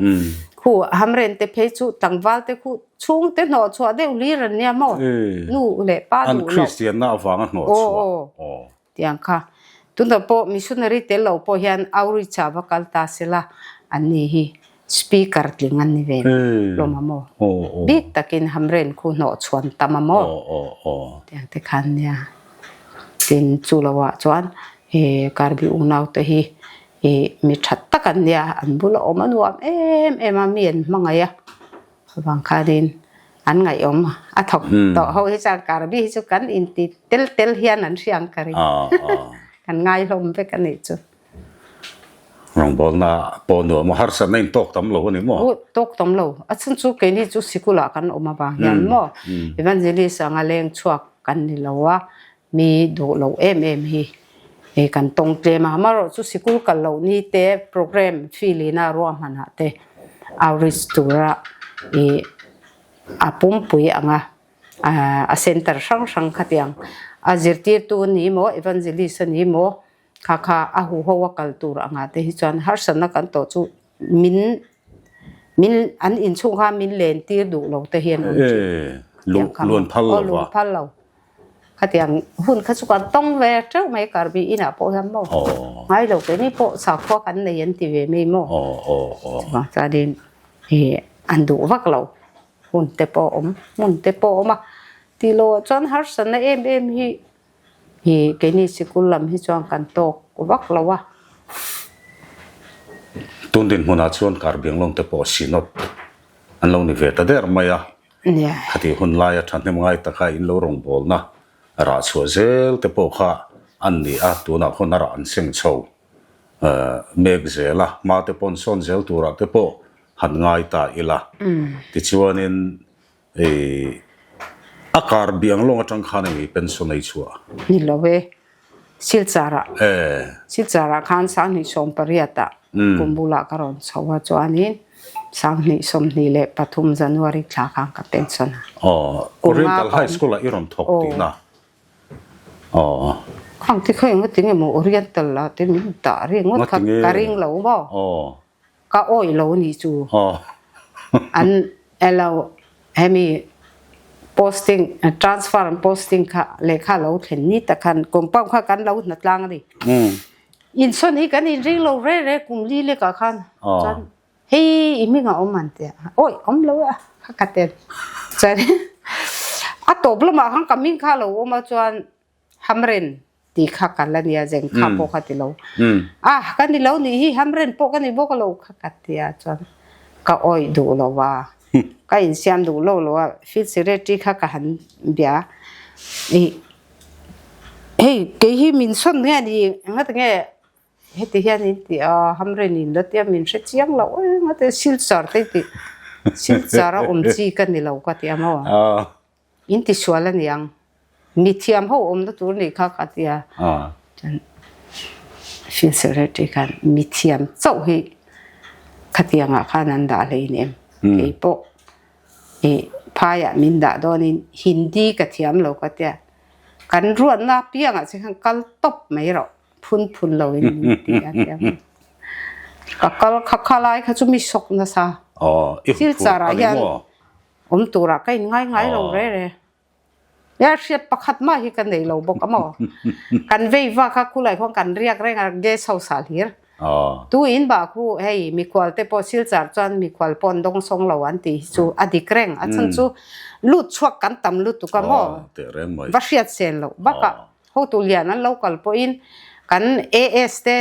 Khu hamren te phei chu tlangval te khu chhung te hnawh chhuah deuh hlir an nia maw? Nu leh pa duh loh. An Kristianna avanga hnawh chhuah. Tiang kha. Tunah pawh missionary tel lo pawh hian outreach ah va kal ta sela an ni hi speaker tling an ni ve hlawm a maw? Bik takin hamren khu hnawh chhuan tam a maw? Tiang te khan nia. Tin chu lo ah chuan he Karbi unau te hi mi that tak an nia, an bula awm a nuam em em a, mi an hmangaih a. Chuvang khanin an ngaihawm a thawk tawh ho hi chuan Karbi hi chu kan inti tel tel hian an hria ang ka ring. Kan ngaihawm vek a nih chu. Rawngbawlna pawh nuam a harsatna in tawk tam lo a ni maw? U tawk tam lo. A chhan chu keini chu sikulah kan awm avang hian maw Evangelist anga leng chhuak kan ni lo a, Mi duh loh em em hi hei kan tawng tlem a, amaherawh chu sikul kal loh ni te program filina ruahmanah te outreach tura ih a pumpui anga a center hrang hrang khatiang a zirtirtu a ni maw evangelist a ni maw kha kha a huho a kal tur angah te hi chuan harsatna kan tawh chu min min an inchhung kha min len tir duh lo te hian awm thin. Luan phal lo va. Phal lo. Khatiang hun kha chu kan tawng ve teuh mai Karbi inah pawh hian maw. Ngai lo keini pawh sakhua kan nei an ti ve mai maw. Chuvang chuanin ih an duh vak lo hun te pawh a awm hmun te pawh a awm a. Tih loh ah chuan harsatna em em hi Ih keini sikul lam hi chuan kan tawk vak lo a. Tun dinhmunah chuan Karbianglawng te pawh Synod an lo ni ve ta der mai a. Khatih hun laia thahnem ngai taka in lo rawngbawlna rah chhuah zel te pawh kha an ni a, tunah khawn a rah an seng chho mek zel a, hma te pawn sawn zel turah te pawh han ngai ta ila. Tichuanin Ei, a kar biang lawng atang khan eng i pension ei chhuah? Ni lo e, Silchar ah. Silchar ah khan 2018 ah kum bulah ka rawn chho a chuanin 2023 January thla khan ka pension a. Aw, Oriental High School ah i rawn thawk tihna? Aw. Khang ti kha engati nge maw Oriental ah te min dah ringawt kha ka ring lo maw? Aw. Ka awih lo ni chu. An elo hemi posting transfer an posting kha lehkha lo thlen ni tak khan compound kha kan lo hna tlang a ni. Insawn hi kan inring lo re re kum li lekah khan chuan hei i hming a awm an tia awih awm lo e a kha ka ti a chuan a tawp lamah khan ka hming kha a lo awm a chuan Hamren tih kha ka la nia zeng kha pawh ka ti lo. Ah ka ni lo nih hi Hamren pawh ka ni bawk lo kha ka ti a chuan ka awih duh lo va, ka insiam duh lo lo a field secretary kha ka han bia ih hei kei hi min sawn nge ni engati nge heti hian in ti a Hamren in la tia min hre chiang lo engati Silchar te i tih Silchar a awm chi ka ni lo ka ti a maw. In ti sual a niang. Mi thiam ho awmna tur nih kha ka ti a. Chuan Field Secretary khan mi thiam chauh hi khatiangah khan an dah hlei nem. Kei pawh ih phaiah min dah dawnin Hindi ka thiam lo ka tia. Kan ruatna apiangah che khan kal tawp mai rawh phun phun loin min ti a tia. Ka kal kha kha lai kha chu mi sawk nasa. Silchar ah hian Awm turah ka in ngai ngai lo re re. Nia hriat pakhat mah hi ka nei lo bawk a maw. Kan vei vak a khulai khuan kan riak reng a guest house ah hlir. Tu in bah khu hei mikhual te pawh Silchar chuan mikhual pawh an dawng sawng lo an tih hi chu a dik reng. A chhan chu lut chhuak kan tam lutuk a maw. Va hriat sen loh bakah hotu lian an lo kal pawhin kan AS te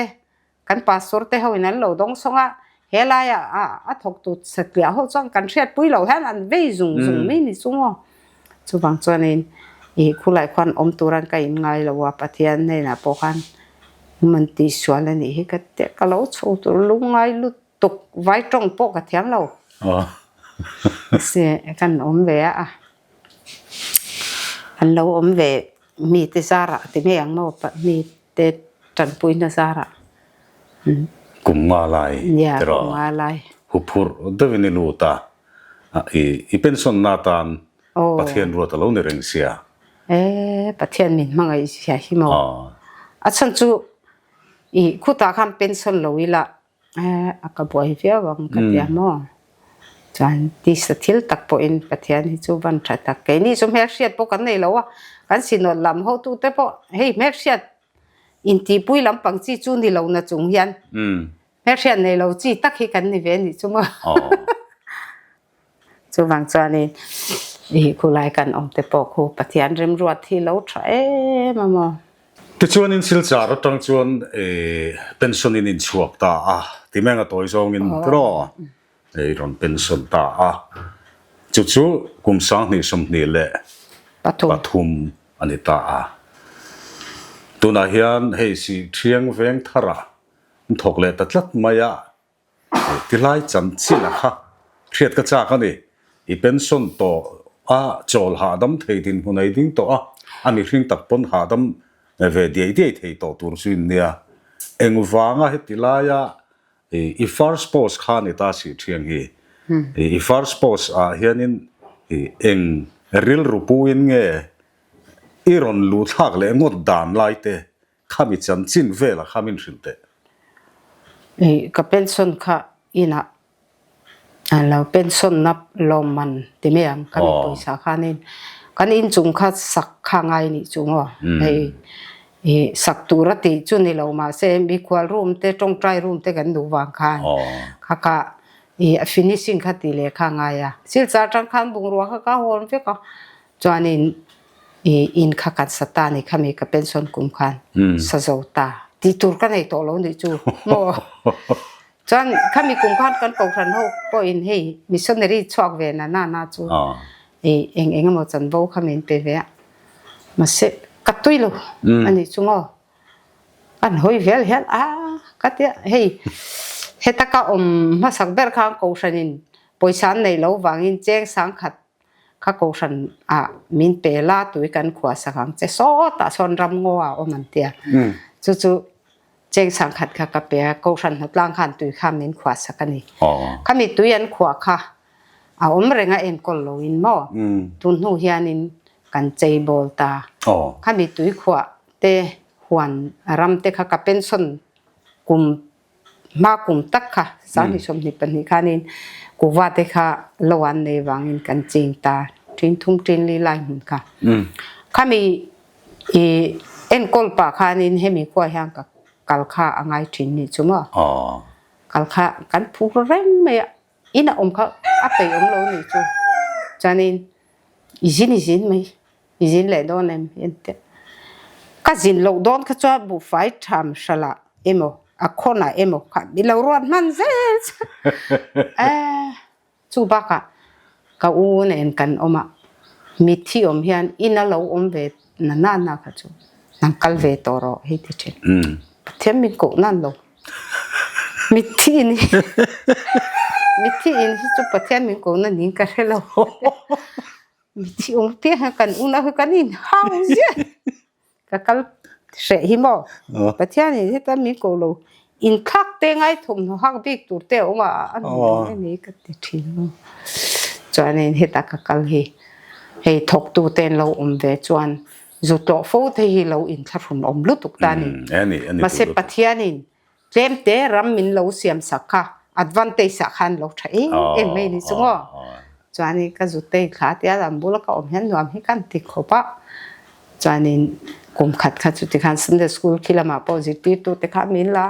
Kan pastor te ho in an lo dawng sawng a, he laia a thawktu satliah ho chuan kan hriatpui loh hian an vei zung zung mai ni chung aw. Chuvang chuanin ih khulai khuan awm turan ka in ngai lo a, Pathian hnenah pawh khan man tihsual a nih hi ka ti a, ka lo chho tur lungngai lutuk vai tawng pawh ka thiam lo. Se kan awm ve a, an lo awm ve mite zarah ti ngei ang maw mite tanpuina zarah. Kum nga lai tiraw? Kum nga lai. Huphurh deuhin i lut a, i pension na atan Pathian ruat a lo ni reng sia. E Pathian min hmangaih zia hi maw? A chhan chu i khutah khan pension lo ila a ka buai viau ang ka tia maw? Chuan tisa thil tak pawhin Pathian hi chu van tha tak. Keini chu hmelhriat pawh kan nei lo a, kan sinawt lam hotute pawh hei hmelhriat intihpui lampang chi chu ni lo na chung hian hmelhriat nei lo chi tak hi kan ni ve anih chu maw? Chuvang chuanin i khulai kan awm te pawh khu Pathian remruat hi lo tha em a maw? Tichuanin Silchar atang chuan pension in inchhuak ta a, ti meng a tawi zawngin tiraw i rawn pension ta a, chu chu kum 2023 a ni ta a. Tunah hian hei Sihthiang veng tharah an thawk leh ta tlat mai a, Tilai chanchin a kha hriat ka chak a ni. I pension tawh a, chawl hahdam thei dinhmun ei ding tawh a, a mihring tak pawn hahdam ve diai diai thei tawh tur chu in nia. Engvanga heti laia i first post kha ni ta si thiang hi. I first post ah hianin eng rilru puin nge i rawn luh thlak leh ngawt dan lai te Khami chanchin velah kha min hrilh teh. Ih, ka pension kha inah a lo pension na lawmman ti mai ang khami pawisa khanin kan inchung kha sak kha ngai nih chu maw hei ih sak tur a tih chu ni lo mahse mikhual room te tawngtai room te kan duh vang khan kha kha ih a finishing kha tih leh kha ngai a silchar atang khan bungrua kha ka hawn vek a chuanin I in kha kan sa ta ni khami ka pension kum khan sa zo ta tih tur ka nei tawh lo nih chu maw chuan khami kum khan kan kohhran ho pawhin hei missionary chhuak ve na na na chu i eng eng emaw chanvo kha min pe ve a mahse ka tui lo a nih chu maw kan hawi vel hian a ka tia hei heta ka awm hmasak ber khan kohhranin pawisa an neih loh vangin cheng sangkhat Kha kohhran ah min pe la tui kan khuah sak ang che sawtah sawn ram ngaw ah awm an tia. Chu chu cheng sangkhat kha ka pe a, kohhran hnawtlang khan tui kha min khuah sak a ni. Khami tui an khuah kha a awm reng a enkawl lo in maw? Tun hnu hianin kan chei bawl ta. Khami tui khuah te huan ram te kha ka pension kum Hma kum tak kha 2022 khanin kuva te kha lo an nei vangin kan ching ta ṭin thum ṭin li lai hmun kha. Khami i enkawl pah khanin hemi khua hian ka kal kha a ngai ṭhin nih chu maw. Kal kha kan phur reng mai a, in a awm kha a peih awm lo nih chu. Chuanin i zin i zin mai. I zin leh dawn em? Hi an ti. Ka zin loh dawn kha chuan buhfai tham hralah emaw a khawnah emaw kha i lo ruat hman zel chuan eh chu bakah ka u nen kan awm a, mitthi awm hian ina lo awm ve na na na kha chu nang kal ve tawh rawh hei ti thin. Pathian min koh nan lo. Mitthi in hi mitthi in hi chu Pathian min koh na niin ka hre lo. Mithi awm piang hian kan unau hi kan inhau ziah ka kal hreh hi maw Pathianin heta min ko lo inthlak te ngai thawmhnaw hak bik tur te a awm a a ni reng a ni ka ti thin maw chuanin heta ka kal hi hei thawktu te an lo awm ve chuan zu tlawh fo te hi lo inthlahrun awm lutuk ta a ni mahse Pathianin Tlemte ram min lo siam sak kha advantage ah khan lo tha em em mai ni chu maw. Chuanin ka zutei thla tia lam bula ka awm hian nuam hi kan ti khawp a. Chuanin kum khat kha chuti khan Sunday school khi lamah pawh zirtirtu te kha min la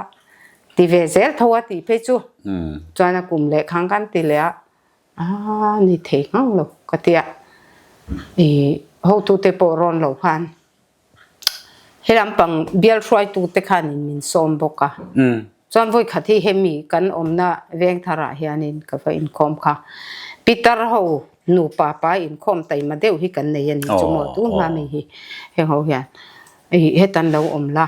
ti ve zel tho a tih phei chu. Chuan a kum leh khan kan ti leh a, a ni thei nghang lo ka ti a. I hotute pawh rawn lo khan He lampang bial hruaitute khanin min sawm bawk a. Chuan vawi khat hi hemi kan awmna veng tharah hianin ka va inkhawm kha. Pitar ho nupa pa inkhawm taima deuh hi kan nei a ni chu maw tun hma mi hi heng ho hian ih hetan lo awm la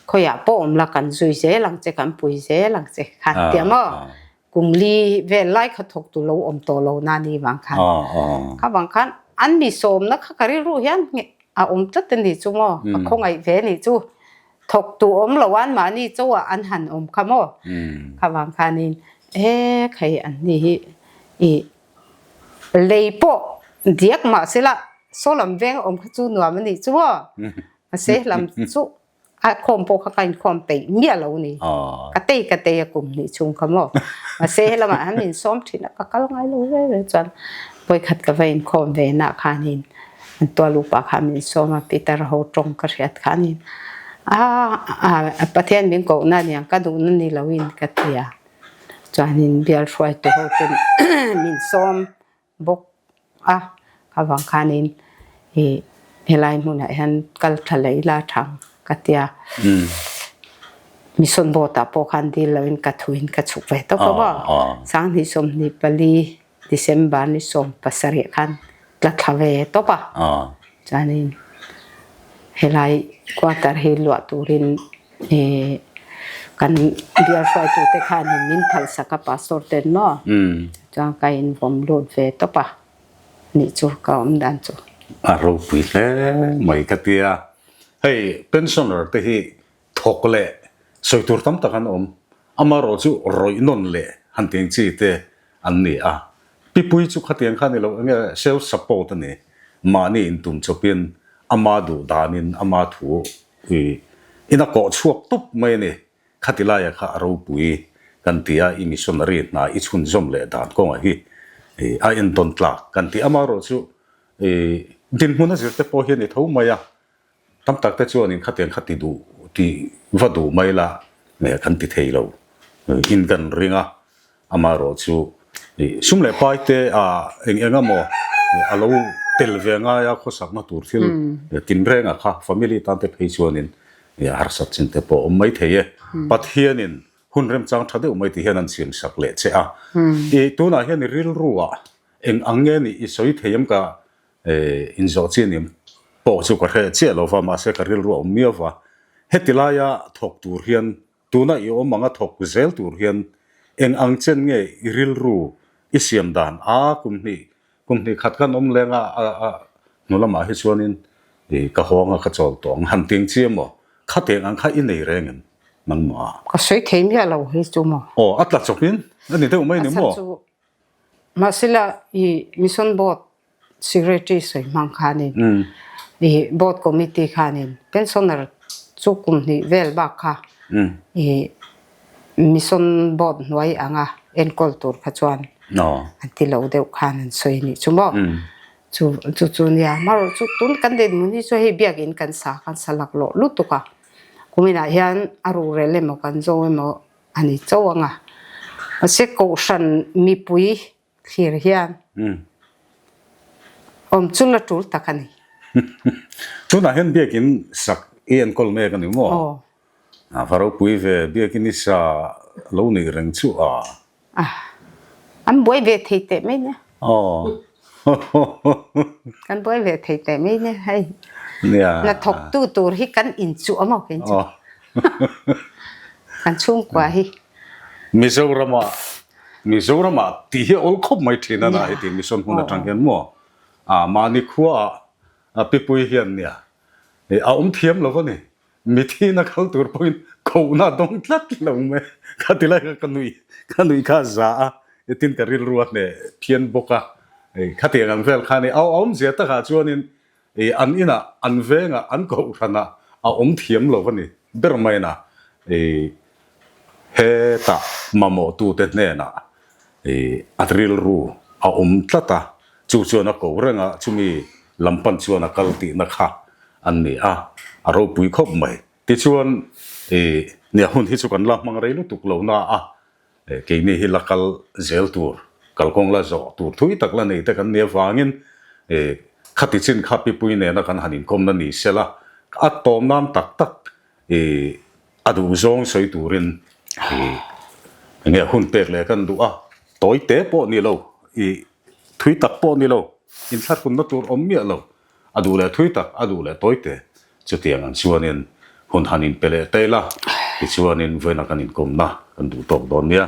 khawiah pawh awm la kan zui zel ang che kan pui zel ang che khan tia maw. Kum li vel lai kha thawk tu lo awm tawh lo na ni vang khan. Kha vang khan an mi sawmna kha ka rilru hian a awm tlat a ni chu maw? Ka khawngaih ve a nih chu. Thawk tu awm lo an mahni chauhah an han awm kha maw? Kha vang khanin he khai an ni hi i lei pawh diak mahsela saw lam veng a awm kha chu nuam a nih chu maw? Mahse lam chu A khawm pawh kha ka inkhawm peih miah lo ni. Ka tei ka tei a kum hnih chhung kha maw. Mahse helamah hian min sawm thin a, ka kal ngai lo ve ve chuan vawikhat ka va inkhawm ve nah khanin an tual upa kha min sawm a, Peter ho tawng ka hriat khanin a Pathian min kohna aniang ka duhna ni loin ka ti a. Chuanin bial hruaitu ho ten min sawm bawk a, kha vang khanin ih helai hmunah hian kal tha leh ila thang ka tia. Mission board ah pawh khan dil loin ka thuin ka chhuk ve tawp a maw. Sanghnih 24 December ni 17 khan tla thla ve tawp a. Chuanin helai quarter hi luah turin Ih kan bial hruaitute khanin min phalsak a pastor ten maw chuan ka invawm lut ve tawp a nih chu ka awm dan chu. A ropui hle mai ka tia. Hei pensioner te hi thawk leh sawi tur tam tak an awm. Amaherawh chu rawih nawn leh han tiang chi te an ni a. Pipui chu khatiang kha ni lo enge self support a ni. Mahni intum chawpin ama duh danin ama thu I in a kawh chhuak tup mai a ni. Khati laia kha a ropui kan ti a, i missionary hna i chhunzawm leh dan kawngah hi a entawn tlak kan ti. Amaherawh chu i dinhmun a zir te pawh hian i tho mai a, tam tak te chuanin khatiang kha ti duh ti va duh mai la kan ti thei lo in kan ring a. Amaherawh chu sum leh pai te ah eng eng emaw a lo tel ve ngai a, khawsakna tur thil tinrenga kha family tan te phei chuanin harsat chin te pawh a awm mai thei e. Pathianin hun remchang tha deuh mai ti hian an siamsak leh che a. I tunah hian i rilru ah eng ang nge nih i sawi thei em ka inzawh chi nim pawh chu ka hre chiah lo va, mahse ka rilru a awm miau va. Heti laia thawk tur hian Tuna i awm anga thawk zel tur hian eng ang chen nge i rilru i siam dan a kum hnih kum hnih khat khan awm leng a a hnu lamah hi chuanin i ka haw anga ka chawl tawh ang han ting chi emaw khateng ang kha i nei reng em nangmah? Ka sawi thei miah lo hi chu maw? Aw a tla chawpin a ni deuh mai ni maw? A chhan chu mahsela i mission board Secretary sawi hmang khanin i board committee khanin pensioner chu kum hnih vel bak kha i mission board hnuai anga enkawl tur kha chuan an ti lo deuh khan an sawi anih chu maw. Chu chu chu nia amaherawh chu tun kan dinhmun hi chu hei biakin kan sa kan sa laklawh lutuk a kuminah hian a ruhrel emaw kan zo emaw a ni chauh ang a mahse kohhran mipui Thlir hian awm chu la tul tak a ni. Tunah hian biakin sak i enkawl mek a ni maw? Aw. A va ropui ve, biakin i sa lo nih reng chu a. An buai ve thei teh mai nia. Aw. Kan buai ve thei teh mai nia hei. Nia. Hnathawktu tur hi kan inchuh a maw kei chu. Kan chhungkua hi. Mizoramah Mizoramah tih hi a awl khawp mai thin a na heti mission hmun atang hian maw a mahni khua ah pipui hian nia a awm thiam lo a ni mithi na kal tur pawhin kohna a dawng tlat lo mai kha ti lai kha ka nui ka nui kha a za a tin ka rilru a hneh phian bawk a khatiang ang vel kha a ni a awmzia takah chuanin I an inah, an vengah, an kohhranah a awm thiam lo a ni ber mai na. I hetah mamawhtute hnenah i a rilru a awm tlat a, chu chuan a ko reng a, chumi lam pan chuan a kal tihna kha an ni a, a ropui khawp mai. Tichuan i nia hun hi chu kan la hmang rei lutuk lo na a, Keini hi la kal zel tur, kalkawng la zawh tur thui tak la nei te kan nih avangin khati chin kha pipui nena kan han inkawmna ni sela, a tawm nan tak tak a duh zawng sawi turin enge hun pek leh kan duh a, tawi te pawh ni lo, thui tak pawh ni lo, inthlahrunna tur awm miah lo. A duh leh thui tak, a duh leh tawi te. Chutiang ang chuanin hun han inpe leh ta ila, tichuanin vawiina kan inkawmna kan duh tawk dawn nia.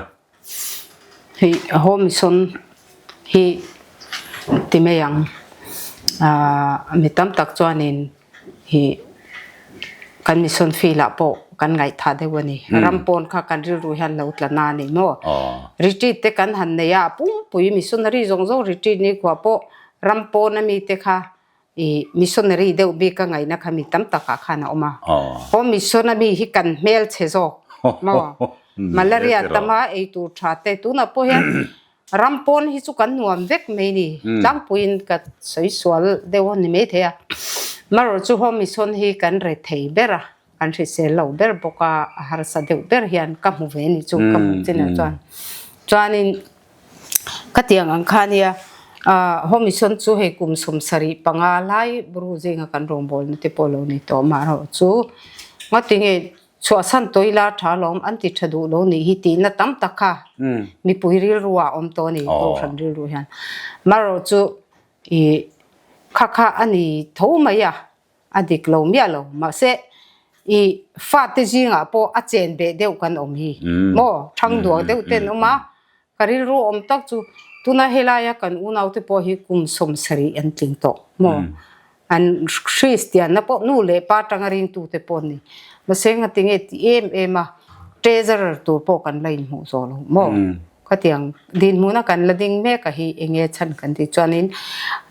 Hei Home Mission hi ti mai ang ah mi tam tak chuanin hi kan mission field ah pawh kan ngaihthah deuh a ni. Ram pawn kha kan rilru hian lo tla na a ni maw? Retreat te kan han nei a, pumpui missionary zawng zawng retreat ni khuah pawh ram pawn ami te kha I missionary deuh bik a ngaihna kha mi tam takah khan a awm a. Haw mission a mi hi kan hmel chhe zawk maw? Malaria tam a ei tur tha te tunah pawh hian ram pawn hi chu kan nuam vek mai ni. Tlangpuiin ka sawi sual deuh a ni maithei a. Marawh chu haw mission hi kan re thei ber a, kan hrisel lo ber bawk a, a harsa deuh ber hian ka hmu ve ni chu ka hmuh chinah chuan. Chuanin Ka tiang ang kha nia, Home Mission chu hei kum 75 lai bru zinga kan rawngbawlna te pawh lo ni tawh amaherawh chu ngatinge chhuahsan tawh ila tha lawm an ti tha duh lo nih hi tihna tam tak kha mipui rilru ah a awm tawh a ni Kohhran rilru hian amaherawh chu ih kha kha a ni tho mai a. A dik lo miah lo. Mahse, i fate zingah pawh a chen beh deuh kan awm hi. Maw? Thang duak deuh ten awm a. Ka rilru awm tak chu tuna helaia kan unaute pawh hi kum 70 an tling tawh. Maw? An Kristianna pawh nu leh pa tanga ringtute pawh an ni. Mahse, ngatinge ti em em a, treasurer tur pawh kan la inhmuh zawh lo. Maw? Khatiang dinhmuna kan la ding mek a hi enge chhan kan tih chuanin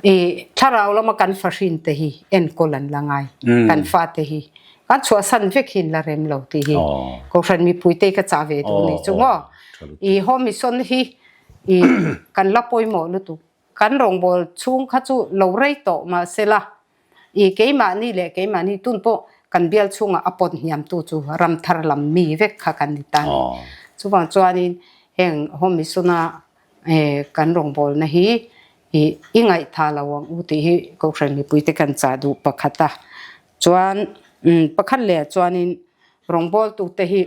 i thlarau lama kan fahrin te hi enkawl an la ngai. Kan fate hi kan chhuahsan vek hi an la rem lo tih hi Kohhran mipui te hi ka chah ve duh ni chu maw. I Home Mission hi i kan la pawimawh lutuk. Kan rawngbâwl chhûng kha chu lo rei tawh mahsela, i keimahni leh keimahni tun pawh kan bial chhûngah a pawt hniamtu chu ram thar lam mi vek kha kan ni ta a ni. Chuvang chuanin heng Home Mission-a kan rawngbâwlna hi i i ngaihthah lo ang u tih hi Kohhran mipuite kan chah duh pakhat a. Chuan pakhat leh chuanin rawngbâwltute hi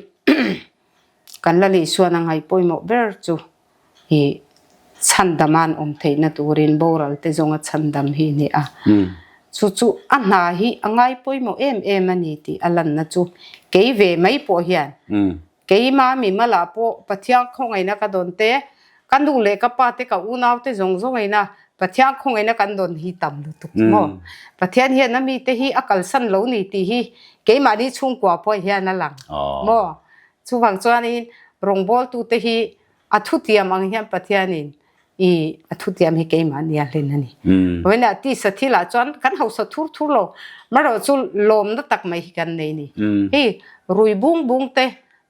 kan la lihsuan a ngaih pawimawh ber chu hi chhandam an awm theihna turin boral te zawnga chhandam hi a ni a. Chu chu a hna hi a ngai pawimawh em em a ni tih a lanna chu kei ve mai pawh hian keima mimalah pawh Pathian khawngaihna ka dawn te, ka nu leh ka pa te, ka unau te zawng zawngina Pathian khawngaihna kan dawn hi tam lutuk maw? Pathian hian a mite hi a kalsan lo ni tih hi keimahni chhungkua pawh hian a lang maw? Chuvang chuanin rawngbawltute hi a thutiam ang hian Pathianin i a thutiam hi keimah nia hlen a ni. Vawiinah tisa thilah chuan kan hausa thur thur lo, marawh chu lawmna tak mai hi kan nei ni. Hei rui bung bung te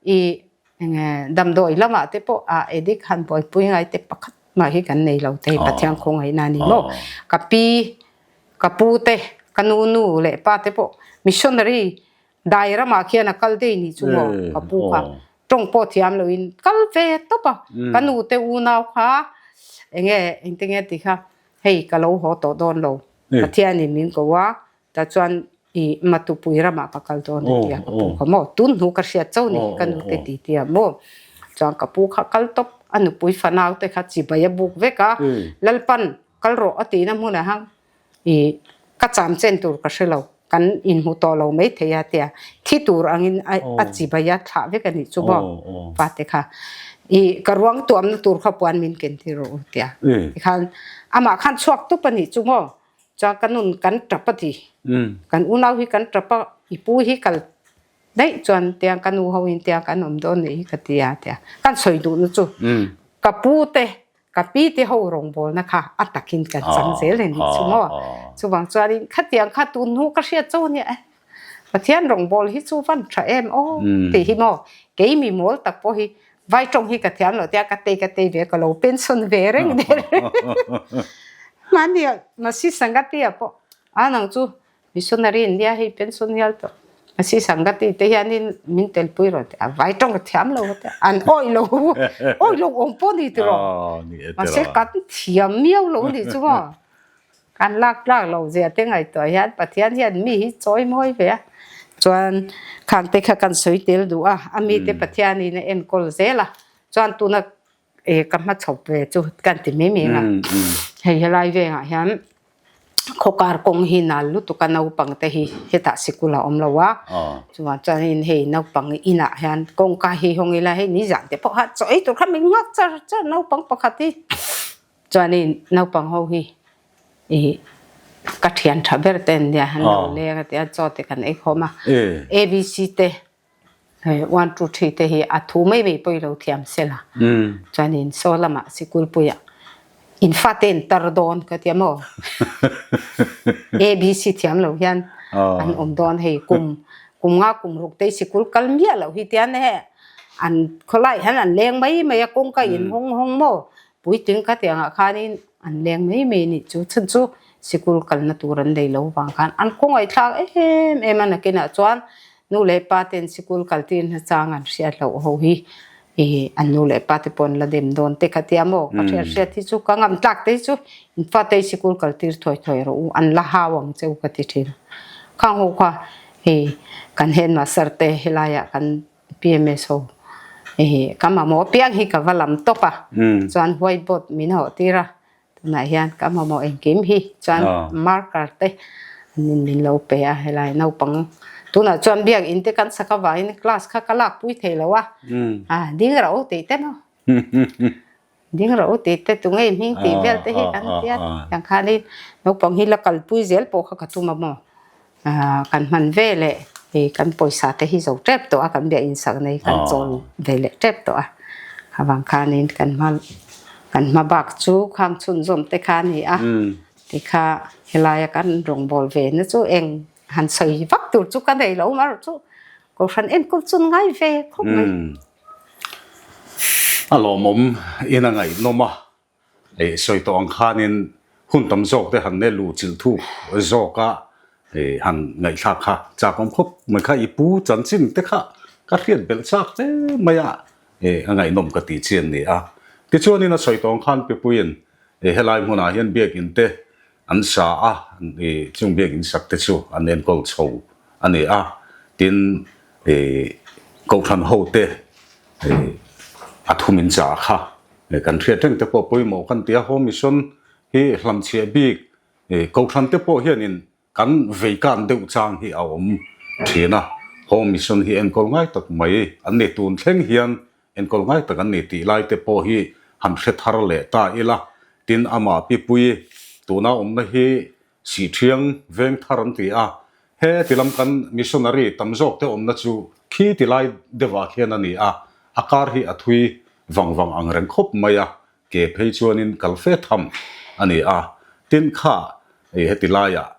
i enge damdawi lamah te pawh a addict han buaipui ngai te pakhat mah hi kan nei lo te hi Pathian khawngaihna a ni maw? Ka pi, ka pu te, ka nu nu leh pa te pawh missionary Dai ramah khian a kal daih ni chu maw ka pu kha tawng pawh thiam loin kal ve tawp a ka nu te unau kha enge engte nge tih kha hei ka lo haw tawh dawn lo Pathianin min ko a tah chuan i Matupui ramah ka kal dawn a ti a ka pu kha maw tun hnu ka hriat chauh ni ka nu te ti ti a maw chuan ka pu kha kal tawp a nupui fanau te kha chibai a buk vek a Lalpan kal rawh a tihna hmunah hian I ka cham chen tur ka hre lo, kan inhmu tawh lo mai thei a tia thi tur angin a chibai a thlah vek a nih chu maw fate kha. I ka ruang tuamna tur kha puan min ken tir rawh u tia tikhan amah khan chhuak tup a nih chu maw chuan ka nun kan tap a ti kan unau hi kan tap a i pu hi kal daih chuan tiang ka nu ho in tiang kan awm dawn nih hi ka ti a tia kan sawi duhna chu ka pu te Ka pi te ho rawngbawlna kha a takin kan chang zel a nih chu maw? Chuvang chuanin khatiang kha tun hnu ka hriat cho nia e. Pathian rawngbâwl hi chu van tha em aw tih hi maw? Kei mi mawl tak pawh hi vai tawng hi ka thiam lo tia ka tei ka tei ve ka lo pension ve reng der. Mahnia Masi Sangatia pawh a nang chu Missionary in nia hei pension hial tawh a si sangati te hianin min telpui rawh tih a vai tawng ka thiam lo te an awih lo awih lo awm pawh ni tiraw mahse kan thiam miau lo ni chu maw kan lak tlak lo zia te ngaihtuah hian Pathian hian mi hi chawi mawi ve a chuan khang te kha kan sawi tel duh a a mite Pathianin a enkawl zel a chuan tuna e ka hmachhawp ve chu kan ti mai mai ang a hei helai vengah hian. Khawkar kawng hi nal lutuk a naupang te hi hetah sikul a awm lo a, chuvang chuanin hei naupang inah hian kawngka hi hawng ila hei nizan te pawh kha chaw ei tur kha min nghak char char naupang pakhat hi chuanin naupang ho hi ih ka thian tha ber te an nia han lo leng a tia chaw te kan ei khawm a abc te Hei one two three te hi a thu mai mai pawh i lo thiam se la. Chuanin saw lamah sikul puiah in fate in tar dawn ka tia maw? ABC thiam lo hian an awm dawn hei kum kum nga kum ruk te sikul kal miah loh hi tian he an khawlai hian an leng mai mai a kawngka in hawng hawng maw puitling ka tiangah khanin an leng mai mai a nih chu chhan chu sikul kalna tur an nei lo vang khan an kawngaihthlak em em a nakinah chuan Nu leh pa ten sikul kal tir na chang an hriat loh ho hi ih an nu leh pa te pawh an la dem dawn te kha tia maw ka hriat hriat hi chu ka ngam tlak te hi chu in fate hi sikul kal tir thuai thuai rawh u an la hau ang che u ka ti thin a. Khang ho kha hei kan headmaster te helaiah kan PMS ho ih ka mamawh apiang hi ka va lam tawp a chuan whiteboard min hawh tir a Tunah hian ka mamawh engkim hi chuan marker te an min lo pe a helai naupang tunah chuan biakinn te kan sak avangin class kha ka lakpui thei lo a a ding rawh u tih te maw ding rawh u tih te tunge hming tih vel te hi kan tia tiang khanin naupang hi la kalpui zel pawh kha ka tum a maw. Kan hman ve leh hei kan pawisa te hi zo tep tawh a kan biakinn sak nei kan chawl ve leh tep tawh a avang khanin kan hma kan hma bak chu khang chhunzawm te kha a ni a tikha helaia kan rawngbâwl ve na chu eng han sawi vak tur chu ka nei lo amaherawh chu kohhran enkawl chu an ngai ve khawp mai. A lawmawm in a ngaihnawm a. Hei sawi tawh ang khanin hun tam zawk te han ne luh chilh thuk zawk a han ngaihthlak kha chak awm khawp mai kha i pu chanchin te kha ka hriat belh chak hle mai a a ngaihnawm ka tih chi an ni a. Tichuanin a sawi tawh ang khan Pipuiin helai hmunah hian biakinn te an sa a, chung biakinn sak te chu an enkawl chho a ni a, tin Kohhran hote a thum in chah kha kan hriat reng te pawh pawimawh kan ti a, Home Mission hi hlamchhiah bik Kohhran te pawh hianin kan veikan deuh chang hi a awm thin a, Home Mission hi enkawl ngai tak mai an ni tun thleng hian enkawl ngai tak an ni tih lai te pawh hi han hre thar leh ta ila, tin amah Pipui tuna awmna hi Sihthiang veng thar an ti a, he ti lam kan missionary tam zawk te awmna chu khi ti lai deuhah khian a ni a, a kar hi a thui vang vang ang reng khawp mai a, ke phei chuanin kal fe tham a ni a, tin kha heti laiah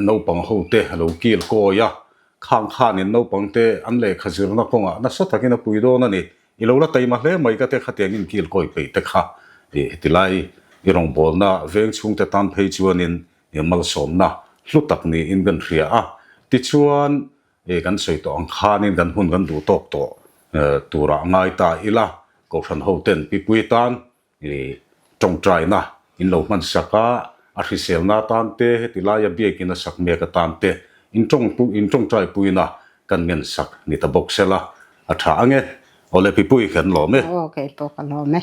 naupang ho te a lo kil kawi a, khang khanin naupang te an lehkha zirna kawngah nasa takin a pui dawn a ni. I lo la taima hle mai ka te khatiang in kil kawi peih te kha i heti-lai i rawngbawlna veng chhungte tan phei chuanin i malsawmna hlu tak niin kan hria a. Tichuan i kan sawi tawh ang khanin kan hun kan duh tawk tawh turah ngai ta ila Kohhran hoten Pipui tan I tawngtaina in lo hman sak a, a hriselna atan te, heti laia biakin a sak mek atan te in tawng in tawngtai puina kan ngen sak ni ta bawk sela a tha ang e. Awle Pipui kan lawm e. Aw kei pawh ka lawm e.